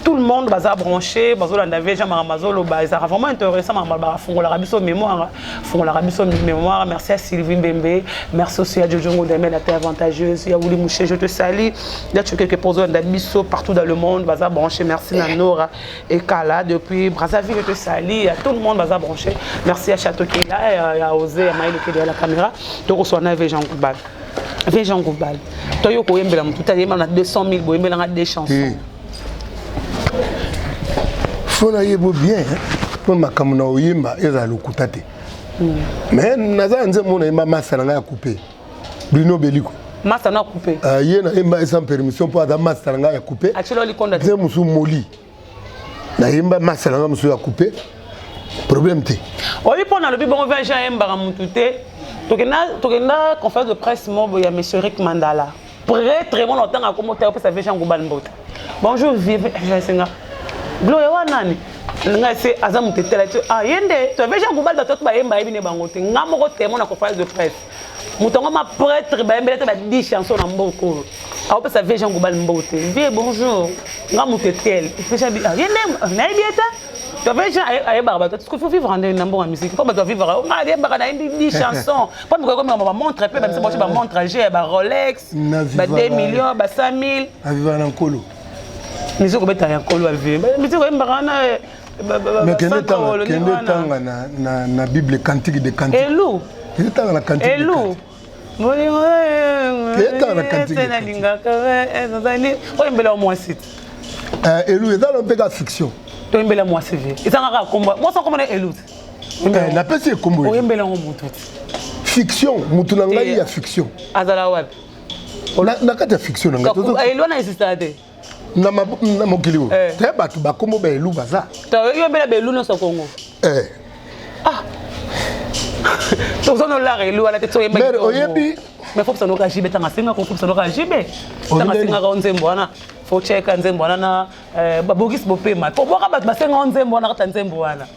tout le monde baza branché, bazolanda veja makambo azoloba, ezalaka vraiment intéressant makambo bafungolaka biso mémoire. Fongolaka biso mémoire. Merci à Sylvie Mbembe, merci aussi à Jojo Ngondame, la terre avantageuse, ya Willy Mouché, je te salue. Là tu quelque chose da biso partout dans le monde baza branché. Merci na Nora et Kala depuis Brazzaville, je te salue. À tout le monde baza branché. Merci à Chateau qui est là, à Osé, à Maïlo qui est derrière la caméra. Tokoswana avec Jean Goubal. Vieux Jean Goubal. Toi yo koyembela mutu ta yemba na 200 000 boyembela nga des chansons. Eh. Faut na yebo bien mpo makambo na oyemba ezala lokuta te. Mais naza na nzembo na yemba masta na ngai ya coupe. Bruno Beliko. Masta na coupe. Uh, ye na yemba sans permission mpo aza masta na ngai ya coupe. Achelo likonda. Nzembo mosusu moli. Nayemba masta na ngai mosusu ya coupe. Problème te. Oyebi mpo nalobi bongo vieux Jean ayembaka mutu te. Tokenda tokenda conférence de presse moko ya monsieur Rick Mandala. Prêtre mona otanga kombo te opesa vieux Jean Goubal mbote. Bonjour vieux Jean Senga. Gloria wana nani? Ngai se aza mutu etela te. Ah yende to vieux Jean Goubal bato to bayemba yebi ne bango te. Nga moko témoin na conférence de presse. Mutu yango ma prêtre bayembela te ba 10 chansons na mboka oyo. Aopesa vieux Jean Goubal mbote. Vieux bonjour. Nga mutu etele. Vieux Jean ah yende nayebi ye te. To vieux Jean ayebaka bato. Parce qu'il faut vivre en na mbongo ya musique. Faut bato vivre. Nga ayebaka na yembi 10 chansons. Po moko ekomi ba montre pe ba biso ba montre G ba Rolex ba 2 millions ba 100 000. Aviva na nkolo. Musique obeta ya nkolo aviva. Musique oyembaka wana Mais kende tanga kende tanga na na na Bible cantique de cantique. Elu. Kende tanga na cantique. Elu. Bolingo Kende tanga na cantique. Nalingaka ezali oyembela mwasi. Elu eza mpe ka fiction. Toyembela mwasi vie. Ezangaka kombo. Mwasi akomona elu. Eh, napesi ye kombo oyembela yango motu te fiction motu na ngai ya fiction azala wapi na kati ya fiction na ngai elu wana existaka te na mokili oyo eh. te bato bakombo baelu baza oyembela baelu nyonso kongo eh. ah toza nolara elu wana te toyemba oyebi mais fo bisanoka jibe tanga asengaka fo bisanoka jibe tanga asengaka nzembo wana fo cheka nzembo wana na babogisi bopema po bwaka bato basenga nzembo wana kata nzembo wana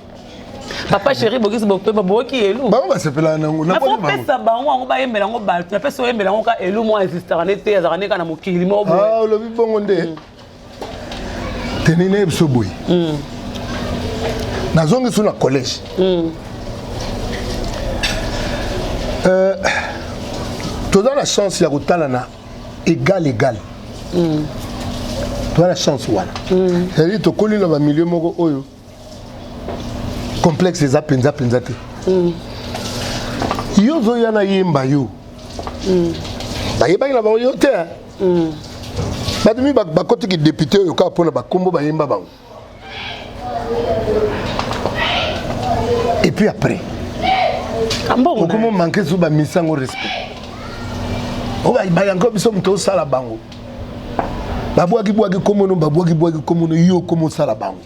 papa chéri bogisi bopema boyoki elu bango basepelaka nango napesa bango yango bayembela yango bato napesa oyembela yango ka elu mwa existaka nde te azalaka nde kaka na mokili moko boye ah, olobi bongo nde mm. teni naye biso boye mm. nazongi so na collège mm. euh, toza na chance ya kotala na égal égal mm. toza na chance wana mm. c'est-à-dire tokoli na bamilieu moko oyo complexe eza mpenza mpenza te mm. yo ozoya na yemba yo mm. bayebaki na bango yo te mm. bato mingi bakotiki député oyo kaka mpona bakombo bayemba bango et puis après okomi omanke so bamisi yango respect oyo bayango biso moto osala bango babwakibwaki komono babwakibwaki komono yo okomi osala bango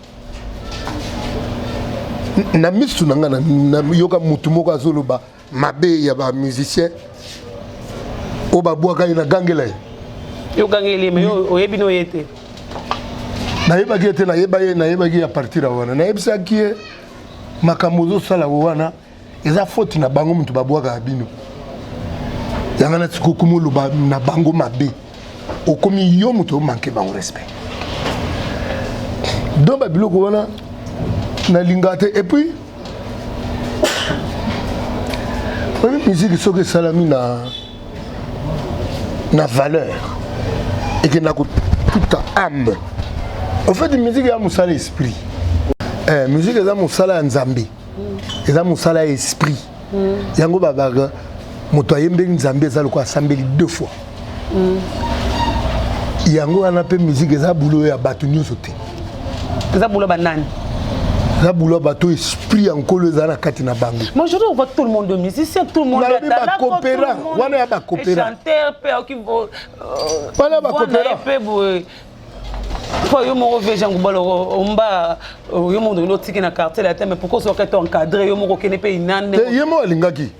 na misu na ngai nayoka motu moko azoloba mabe ya ba musicien oyo babwaka ye na gangela ye yo gangeli ye mais oyebi no ye te nayebaki ye te nayeba ye nayebaki ye a partir ya wana nayebisaki ye makambo ozosala wana eza faute na bango moto babwakaka bino yanga na sikoyo okomi oloba na bango mabe okomi yo moto omanke bango respect donc babiloko wana nalingaka te et puis oyebi miziki soki esalami na na valeur ekenda kotuta ame en fait miziki eza mosala esprit eh, miziki eza mosala ya nzambe eza mosala ya esprit mm. yango babaka moto ayembeli nzambe eza lokola asambeli deux fois mm. yango wana mpe miziki eza bulo ya bato nyonso te eza bulo banani eza bulo ya bato esprit ya nkolo ezala na kati na bango mais aujourd'hui on voit tout le monde de musicien tout le monde nalobi bakopera wana ya bakopera chanteur mpe aoki wana ya bakopera mpe boye po yo moko vie jean gubal omba yo moko ndenge otiki na quartier latin mais pourquoi ozoka to encadré yo moko okende mpe inane ye moko alingaki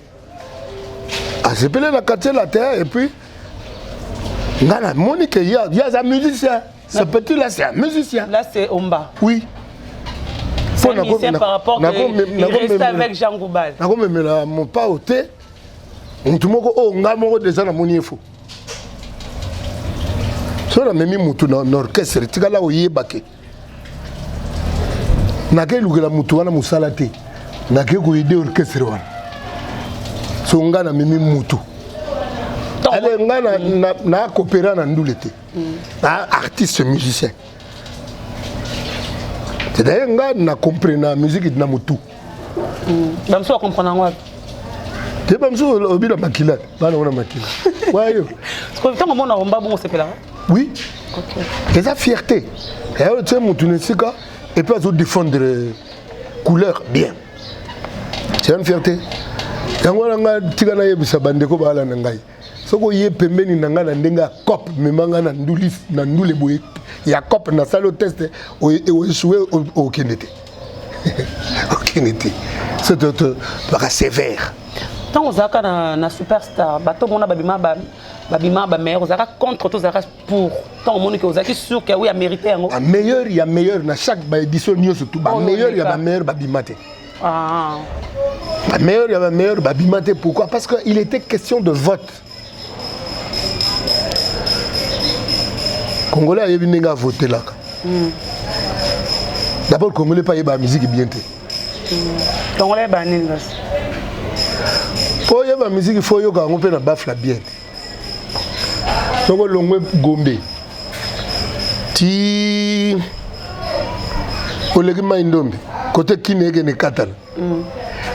asepele na quartier latin et puis Nga namoni ke ye ye aza musicien. Ce petit là c'est un musicien. Là c'est Omba. Oui. C'est un musicien par rapport que il reste avec Jean Goubal. Nakomemela mopao te motu moko oyo ngai moko deja namoni ye fo so namemi motu na orchestre tikala oyeba ke nake lukela motu wana mosala te nake koyede orchestre wana so ngai namemi motu ale ngai nakopera na ndule te na artiste musicien c'est-à-dire ngai na comprena musique na motu bamosusu bacomprendre yango wapi te bamosusu olobi na makila bana ngo na makila wayo ntango omona omba bongo osepelaka oui eza fierté eyo tie motu na esika epuis azo défendre couleur bien c'est une fierté yango wana ngai tika nayebisa bandeko baalanda ngai soki oye pembeni na ngai na ndenge ya cop mema ngai na nduli na ndule boye ya cop nasali o test oechoue okende te okende te so baka sévère ntango ozalaka na, na superstar bato omona babima babima bameilleur ozalaka contre to ozalaka pour ntango omoni ke ozalaki sûr ke oui amérite yango bameilleur ya meilleur na chaque baédition nyonso tu bameilleur ya bameilleur babima te Ah. Ba meilleur ya ba meilleur babima te pourquoi parce que il était question de vote congolais ayebi ndenge avotelaka mm. d'abord congolais mpe ayeba musique bien te mm. congolais ayeba nini kasi mpo oyeba musique fo oyoka yango mpe na bafla bien te soki olongwe gombe ti oleki mai ndombe kote kini ekende katana mm.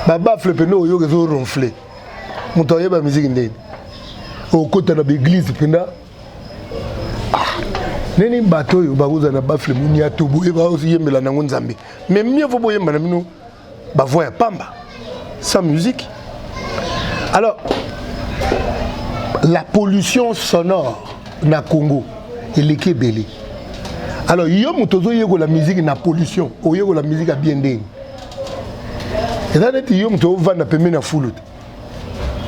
babafle mpena oyoka ezo ronfle moto ayeba miziki ndeni okota na baeglise mpenza ah, nini bato oyo bakozala na bafle moniato boye baoyembela nango nzambe mais mieux vaut boyemba na bino ba voix ya pamba sans musique alors la pollution sonore na Congo eleki ebele alors yo moto ozoyekola musique na pollution oyekola musique ya bien ndenge eza neti yo moto ovanda pembeni ya fulu te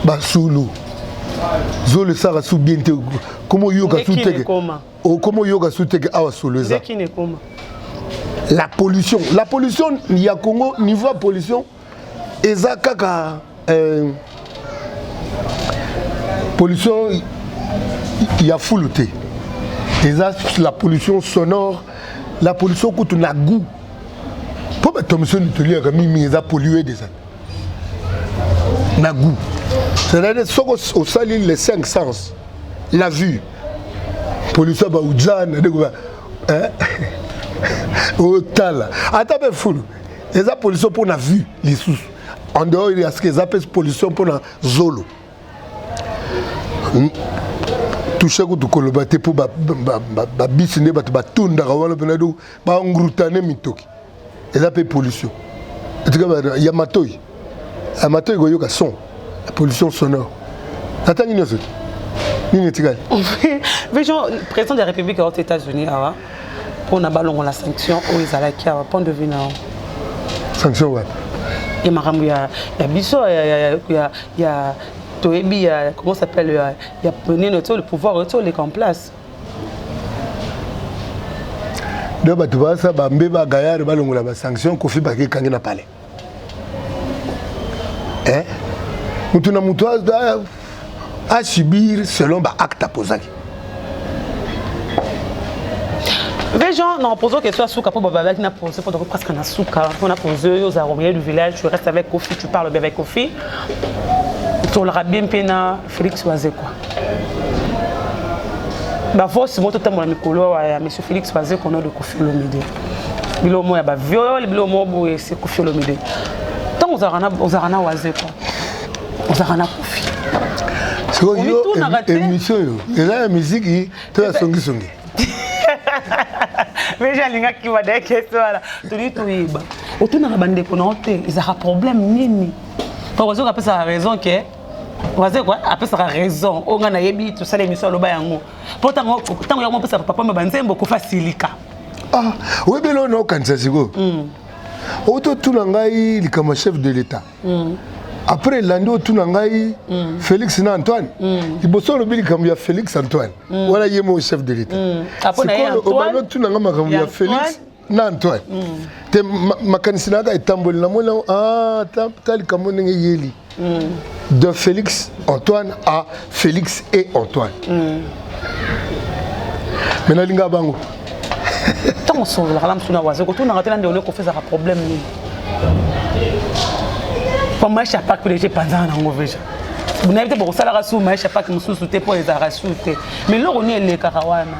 basulu zolo esaka su bien te koma oyoka su teke okoma oyoka su teke awa solo eza la pollution la pollution ya congo niveau ya pollution eza kaka euh, pollution ya fulu te eza la pollution sonore la pollution kutu na goût mpo bato mosusu toliaka mingi eza pollue déjà na goût c'est-à-dire soki osali les cinq sens la vue pollution baujana ndeko otala ata mpe fulu eza pollution mpo na vue lisusu en dehors ya ce eza mpe pollution mpo na zolo touche kutu koloba te mpo babisi nde bato batondaka wana mpena do bangrutane mitoki eza mpe pollution etika ya matoi ya matoi koyoka son la pollution sonore natangi nyonso te nini etikali vision président de la république aux états-unis awa mpona balongola sanction oyo ezalaki awa point de vue na sanction wapi ya makambo ya biso ya toyebi ya comment s'appelle ya nini to le pouvoir oyo toleka en place donc bato basa bambe bagayare balongola basanction kofi bakekangi na palais eh? motu na motu asubir selon baacte apozaki Vejan, non, posons question à Souka pour Bababaki na posé pour presque na Souka pour na posé aux au milieu du village, tu restes avec Kofi, tu parles bien avec Kofi. Tu l'auras bien pena Félix Wazekwa. Ba voice moto tambola mikolo ya monsieur Félix Wazekwa no de Kofi Olomide. Bilo mo ya ba viol, bilo mo boye c'est Kofi Olomide. Tant ozalaka na Wazekwa. Ozalaka na Kofi. Sikoyo émission yo eza ya miziki to ya songisongi mais alingaki bada question wana tolingi toyeba otunaka bandeko na yo te ezalaka problème nini po wazoka apesaka raison ke wazekwa apesaka raison oyo ngai nayebi tosala émission aloba yango mpo ntango yango opesaka papa ma banzembo kofa silika ah, oyebi eloko na okanisa sikoyo mm. ototuna ngai likambo ya chef de l'état mm. Après elandi otuna ngai mm. Félix na Antoine mm. Liboso olobi likambo ya Félix Antoine mm. Wana ye moko chef de l'État mm. Sikoyo obandi otuna ngai makambo ya Félix na Antoine mm. Te makanisi na kaka etamboli namoni yango ah, ta likambo ndenge eyeli mm. De Félix Antoine à Félix et Antoine mm. Mais nalingaka bango. Ntango osololaka na mosu na wazo kotunaka te na ndeko kofi ezalaka problème nini po maisha paki deja epanzaka nango veja nayebi te bokosalaka su maisha paki mosusu te mpo ezalaka su te mais eloko nini elekaka wana?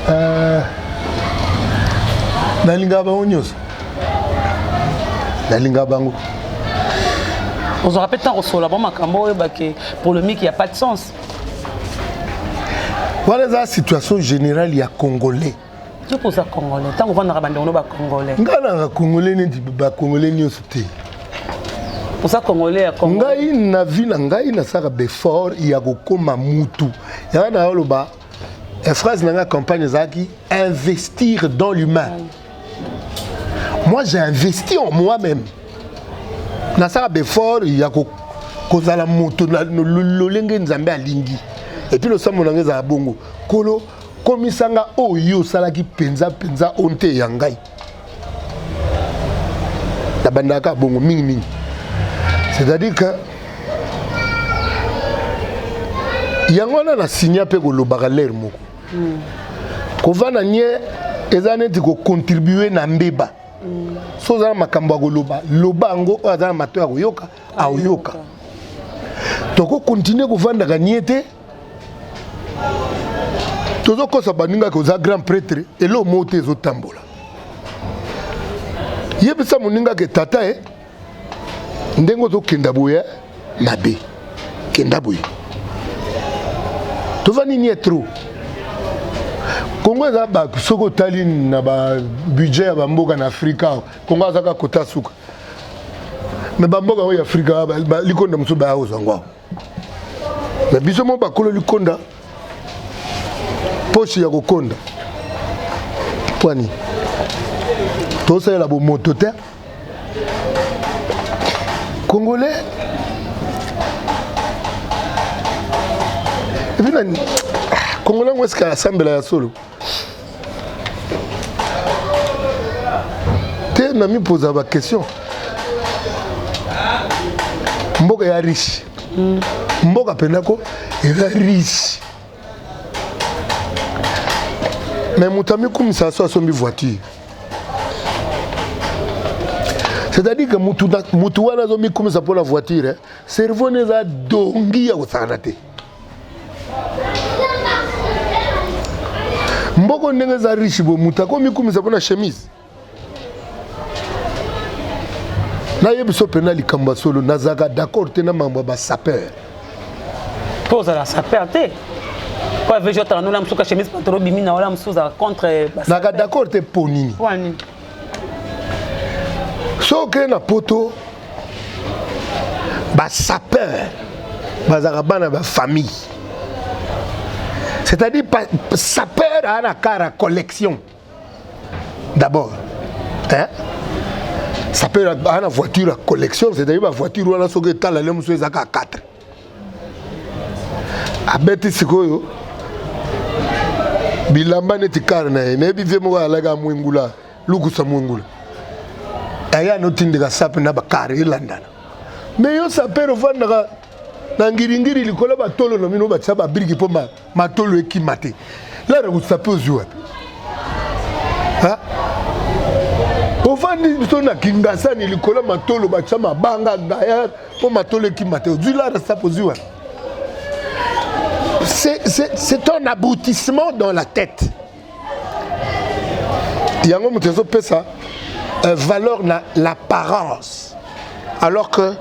Euh, nalingaka bango nyonso, nalingaka bango. Ozwaka mpe ntango kosolola bango makambo oyo bake polémique ya pas de sens. Wana eza situation générale ya Congolais. Yo mpo oza Congolais, ntango ovandaka bandeko no Bacongolais. Ngai nanga Congolais neti Bacongolais nyonso te. Oza Congolais ya Congo. Ngai na vie na ngai nasalaka beffort ya kokóma mutu yanga na oloba. Phrase na ngai campagne ezalaki investir dans l'humain. Moi, j'ai investi en moi-même. Nasalaka beffort ya kozala moto na lolenge Nzambe alingi. Et puis losambo na ngai ezala bongo: Kolo, komisanga oyo osalaki mpenza mpenza oyo nte ya ngai. Nabandaka bongo mingimingi, c'est-à-dire que yango wana na sinya mpe kolobaka lere moko kovanda nye eza neti kocontribue na mbeba. So oza na makambo ya koloba, loba yango. Oyo aza na mato ya koyoka, aoyoka. Tokokontinue kovandaka nie te, tozokosa baninga oza grand prêtre, eloko moko te ezotambola. Yebisa moninga ke tata e ndenge ozokenda boye mabe, kenda boye. Tovandi nie trop. Kongo eza, soki otali na babudget ya bamboka na Afrika awa, Kongo azaka kota suka. Me bamboka oyo ya Afrika likonda mosusu baya kozwa ngo awa, me biso mo bakolo likonda poche ya kokonda pwani tosalela bomoto te. Congolais epuis na Congolais yango esika asambela ya solo te. Na mipoza baquestion, mboka ya riche, mboka mpendako eza riche, mais moto amikumisa so asombi voiture, c'est-à-dire que mutu wana azomikumisa mpo na voiture, cerveau ne eza dongi ya kosakana te. Mboko ndenge eza riche boye, moto akomikumisa mpo na chemise. Nayebi so mpena likambo ya solo, nazalaka d'accord te na mambo ya basapeur. Mpo ozala sapeur te, po avejo otala nola mosuka chemise pantalon bimi na wala mosusu ozala contre. Nazalaka d'accord te. Mpo nini? Wani? So okei na Poto, basapeur bazalaka bana bafamille, c'est-à-dire sapeur aa na kara collection d'abord, hein? Sapeur aa na voiture ya collection, c'est-à-dire bavoiture wana soki etala le mosusu ezaka 4 abeti sikoyo bilamba neti kare na ye. Nayebi vie moko alaka mwengula lukusa mwengula aya notindika sape na bakare elandana. Me yo sapeur ofandaka na ngiringiri likolo batolo na bino batia babriki mpo matolo ekima te. Lara kosape ozwi wapi? Ofandi biso na Kingasani likolo matolo batia mabanga gaya mpo matolo ekima te. Ozwi lara sape ozwi wapi? C'est un aboutissement dans la tête. Yango moto ezopesa valeur na l'apparence, alors que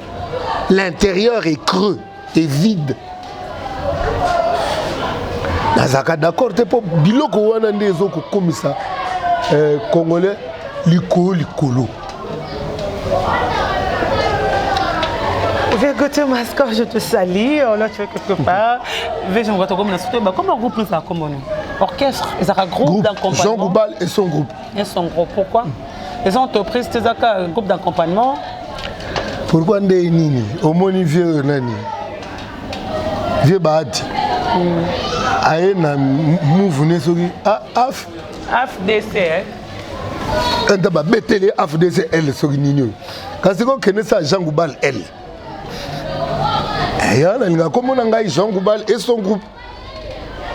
l'intérieur est creux et vide. Nazalaka d'accord te mpo biloko wana nde ezokokomisa Congolais likolo likolo. Gauthier Mascor, je te salue. Oh là, tu es quelque part. Comment groupe nous a comment Orchestre, ils ont un groupe d'accompagnement. Jean Goubal et son groupe. Et son groupe. Pourquoi? Les entreprises, c'est un groupe d'accompagnement. Pourquoi nde nini omoni vieux oyo nani vieux bahati aye na move ne soki af afdc eh? enta babeteli afdc l soki nini oyo kasi kokende sa jean goubal l eya nalinga komona ngai jean goubal et son groupe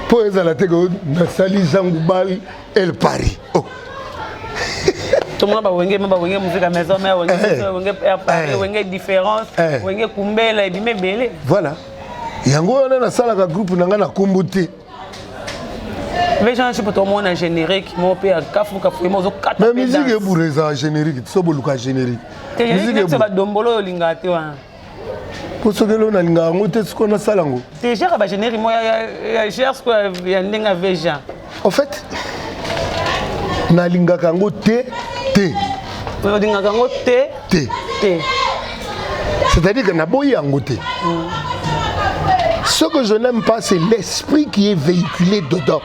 mpo ezala te ke nasali jean goubal el paris oh. tomona bawenge ma bawenge muzika maison mare wenge eh. wenge air paris eh. wenge différence eh. wenge kumbela ebima ebele voilà yango wana nasalaka groupe na ngai na kombo te mais tomona générique moko mpe ya kafu kafu ye ozokata mais musique ebura ezala générique so boluka générique musique badombolo oyo olingaka te wana mpo soki eloko nalingaka yango te sikoyo nasala yango te gere bagénérique mo ya gere sikoyo ya ndenge ya veja en fait nalingaka yango te te olingaka yango te te te c'est-à-dire que naboyi yango te ce que je n'aime pas c'est l'esprit qui est véhiculé dedans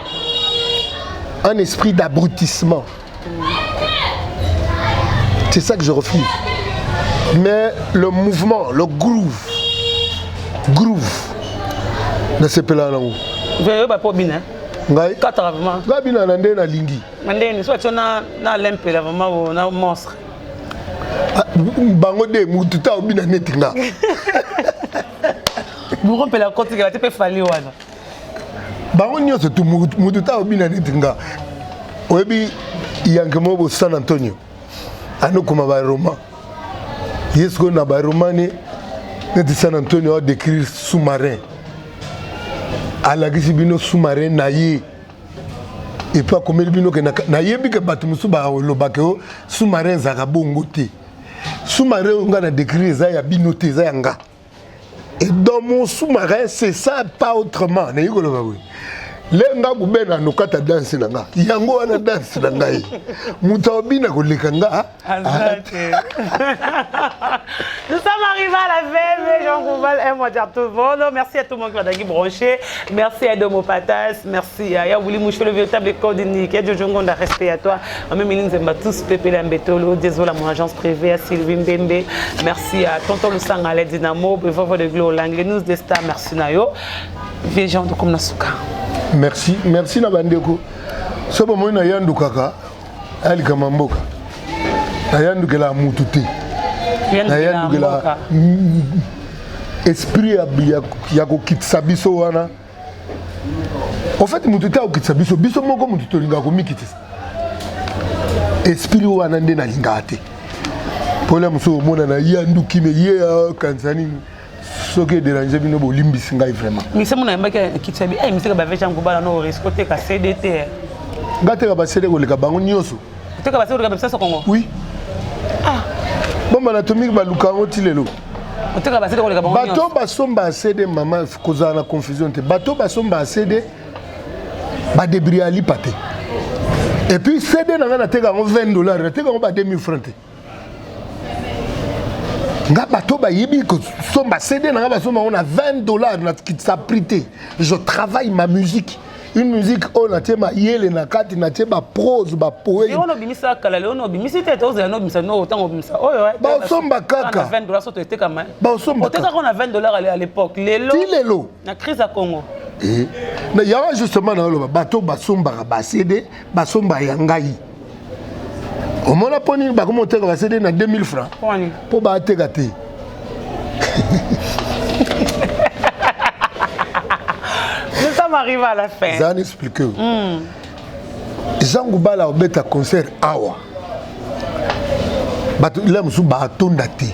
un esprit d'abrutissement C'est ça que je refuse. Mais le mouvement, le groove, groove, nasepela nango. Veyo ba po bina. Ngai. Kata vraiment. Ngai bina na nde nalingi. Na nde soit na na lempela vraiment na monstre. Ah, bango de mutu ta obina neti nga. Bourron pela kotikela te pe fali wana. bango nyonso tu mutu ta obina neti nga oyebi yanke moko bo san antonio anokoma baroma ye sikoyo na baromani neti san antonio adécrire sous-marin alakisi bino sous-marin na ye epuis akomeli bino ke nayebi ke bato mosusu balobaka yo sous-marin ezalaka bongo te sous-marin oyo nga na décrire eza ya bino te eza ya nga Et dans mon sous-marin, c'est ça, pas autrement. Nayi koloba boye. Le nga kubena nokata danse na nga. Yango wana danse na ngai. Moto abina koleka nga. Nous sommes arrivés à la fin, mais Jean Goubal aime dire tout le monde. Merci à tout le monde qui m'a branché. Merci à Domo Patas. Merci à Yaouli Mouchou, le véritable code unique. À Jojo Ngonda, respect à toi. Même Nzemba, tous Pépé Lambetolo. Désolé à mon agence privée, à Sylvie Mbembe. Merci à Tonton Lusanga, la Dynamo, Bevovo de Glo, l'Anglais, nous des stars. Merci Nayo. Vieux Jean de Komnasuka. Merci, merci na bandeko. So bomoi na yandukaka alikama mboka. Nayandukela mutu te. Nayandukela esprit ya, ya, ya kokitisa biso wana en fait moto te akokitisa biso biso moko moto tolingaka komikitisa esprit wana nde nalingaka te mpona mosusu omona na ye anduki me ye akanisa nini soki ederange bino bolimbisi ngai vraiment mise mona yambaki kitisa bi eh misika ba veja ngubala no risque oteka cd te nga teka ba cd koleka bango nyonso oteka ba cd koleka biso Congo oui ah bomba na atomiki baluka yango ti lelo oteka ba cd koleka bango bato basomba cd mama kozala na confusion te bato basomba cd badebrie ya lipa te et puis cd na ngai nateka yango 20 dollars nateka yango ba 2000 francs te nga bato bayebi kosomba cd na ngai basomba yango na 20 dollars nakitisa prix te je travaille ma musique une musique oyo natie mayele na kati natie baprose bapoème obimisa kala leo obimisi te tozela nobimisa no ntango obimisa oyo basomba kaka 20 dollars soto etekama basomba otekaka na 20 dollars à l'époque lelo ti lelo na crise ya Congo eh na yango justement naoloba bato basombaka ba CD basomba ya ngai omona mpo nini bakomi oteka ba CD na 2000 francs mpo bateka te Nous sommes arrivés à la fin. Zan explique. Mm. Jean Goubala obeta concert awa. Bato la mosusu batonda te.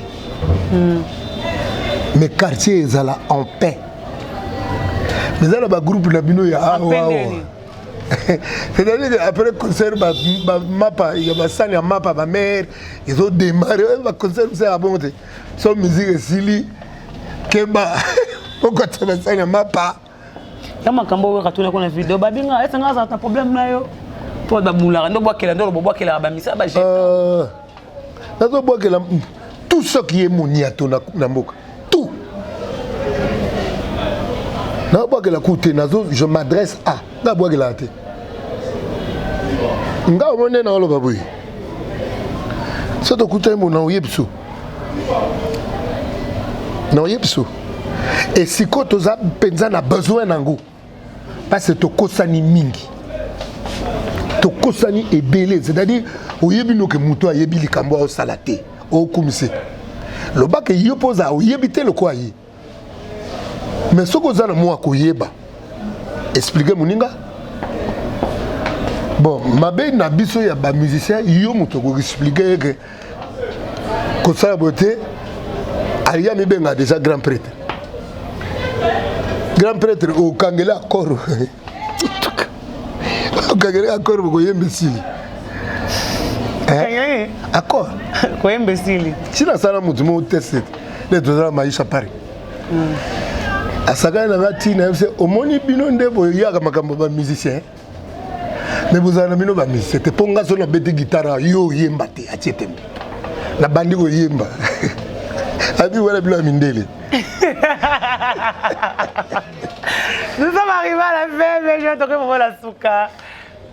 Mm. Mais quartier ezala en paix. Mais eza na ba groupe na bino ya awa awa. C'est-à-dire que après concert ba, ba mapa ya basani ya mapa ba mère ezo démarrer ba concert mosusu ya bongo te. So musique esili keba okota basani ya mapa. Ya makambo oyo katunaki na video babinga ese nga azala na problème na yo mpo babulaka nde obwakela nde oloba obwakelaka bamisa ba euh, nazobwakela tout ce qui est moniato na, na mboka tout nabwakela ku te nazo je m'adresse à nabwakelaka te nga omoni nde naoloba boye so tokutani bona oyebi so. Na oyebi so e sikoyo toza mpenza na besoin na yango parce que tokosani mingi, tokosani ebele. C'est-à-dire oyebi noke moto ayebi likambo aosala te, okumise lobaka yo mpo ozala oyebi te lokola ye. Mais soki oza na mwa koyeba, explike moninga. Bon, mabe na biso ya bamusicien, yo moto okoexplike ye ke kosala boye te. Aya mibenga déjà grand prêtre, grand prêtre okangeli accord, okangeli accord, bokoyemba esili. Accord. Koyemba esili. Ntina asala motu moko test nde tozala maisha Paris. Asakani na nga ntina yebise omoni bino nde boyaka makambo ya bamusicien, me bozala na bino bamusicien te, mpo nga so nabeti guitare, yo oyemba te. Atie tembe, nabandi koyemba, abi wana bino ya mindele. Nous sommes arrivés à la fin, mais je vais te la souka.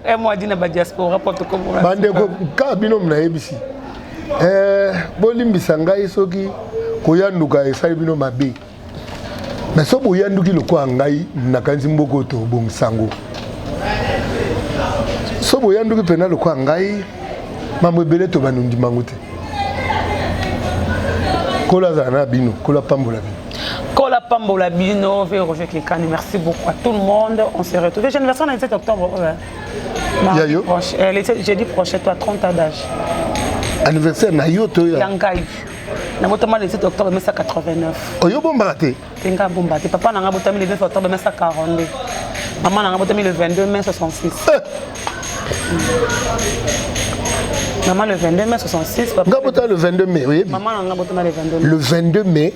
Un mois dina ba diaspora pour te comprendre. Bandeko kaka bino mnayebisi. Eh, bolimbisa ngai soki koyanduka esali bino mabe. Mais soki boyanduki lokola ngai, nakanisi mboka oyo tobongisa yango. So boyanduki mpena lokola ngai, mambo ebele tobanda ondima yango te. Nkolo azala na bino, Nkolo apambola bino. Kola Pambola Bino, V. Roger Kekani, merci beaucoup à tout le monde. On se retrouve. J'ai anniversaire le 17 octobre. Ouais. Yayo. Proche, le jeudi prochain, toi, 30 ans d'âge. Anniversaire na yo to ya? Yangai. Nabotama le 7 octobre 1989. Oyo bombaka te? Te, nga bomba te. Papa na nga botami le 9 octobre 1942. Maman na nga botami le 22 mai 66. Eh. Maman le 22 mai 66. Papa. Nga botami le 22 mai, oyebi? Maman na nga botama le 22 mai. Le 22 mai.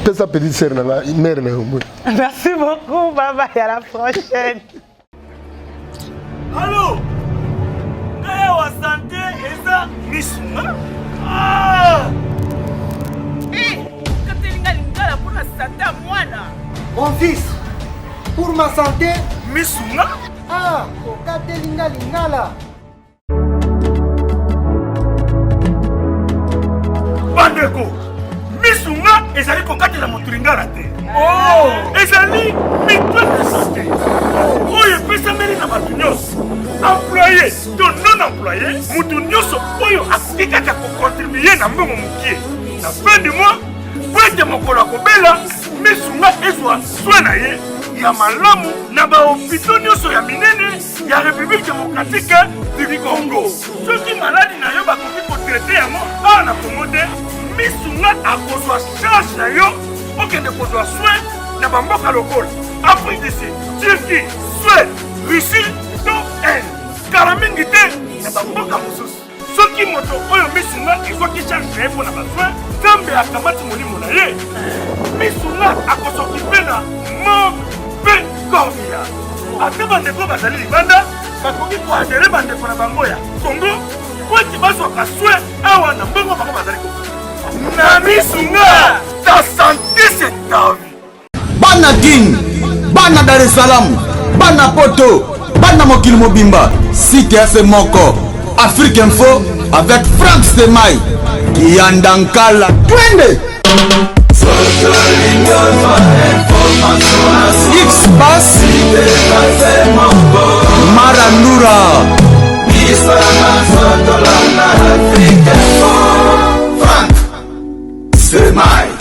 Pesa petite sœur na nga, mère na yo. Merci beaucoup, bye bye, à la prochaine. Allo, ngai awa sante eza misunga. Ah! Eh, okateli nga lingala mpo na sante ya mwana. Mon fils, pour ma santé. Misunga. Ah, okateli nga lingala. Bandeko, misunga ezali kokatela moto lingala te. Oh! Ezali mutuelle de santé oyo epesameli na bato nyonso, employe to non employe, moto nyonso oyo akoki kaka kokontribue na mbongo mokie na fin du mois, po ete mokolo akobela, misunga ezwa soin na ye ya malamu na bahopito nyonso ya minene ya République démocratique du Congo. Soki maladi na yo bakoki kotraite yango awa na Congo te, misunga akozwa charge na yo okende kozwa soin na bamboka lokola Afrique du Sud, Turquie, Suède, Russie to Inde, kala mingi te na bamboka mosusu. Soki moto oyo misunga ezwaki charge na ye mpo na basoin, Nzambe akamati molimo na ye, misunga akosokipe na morgue mpe corbillard. Ata bandeko bazali libanda bakoki koadere bandeko na bango ya Congo mpo ete bazwaka soin awa na mbongo bango bazali ko na misunga. Ta santé, c'est ta vie. Bana Kin, bana Dar es Salaam, bana Poto, bana mokili mobimba, site ya se moko, Afrique Info avec Frank Semai, Kiyanda Nkala, twende! X-Bass, Marandura. Frank Semai.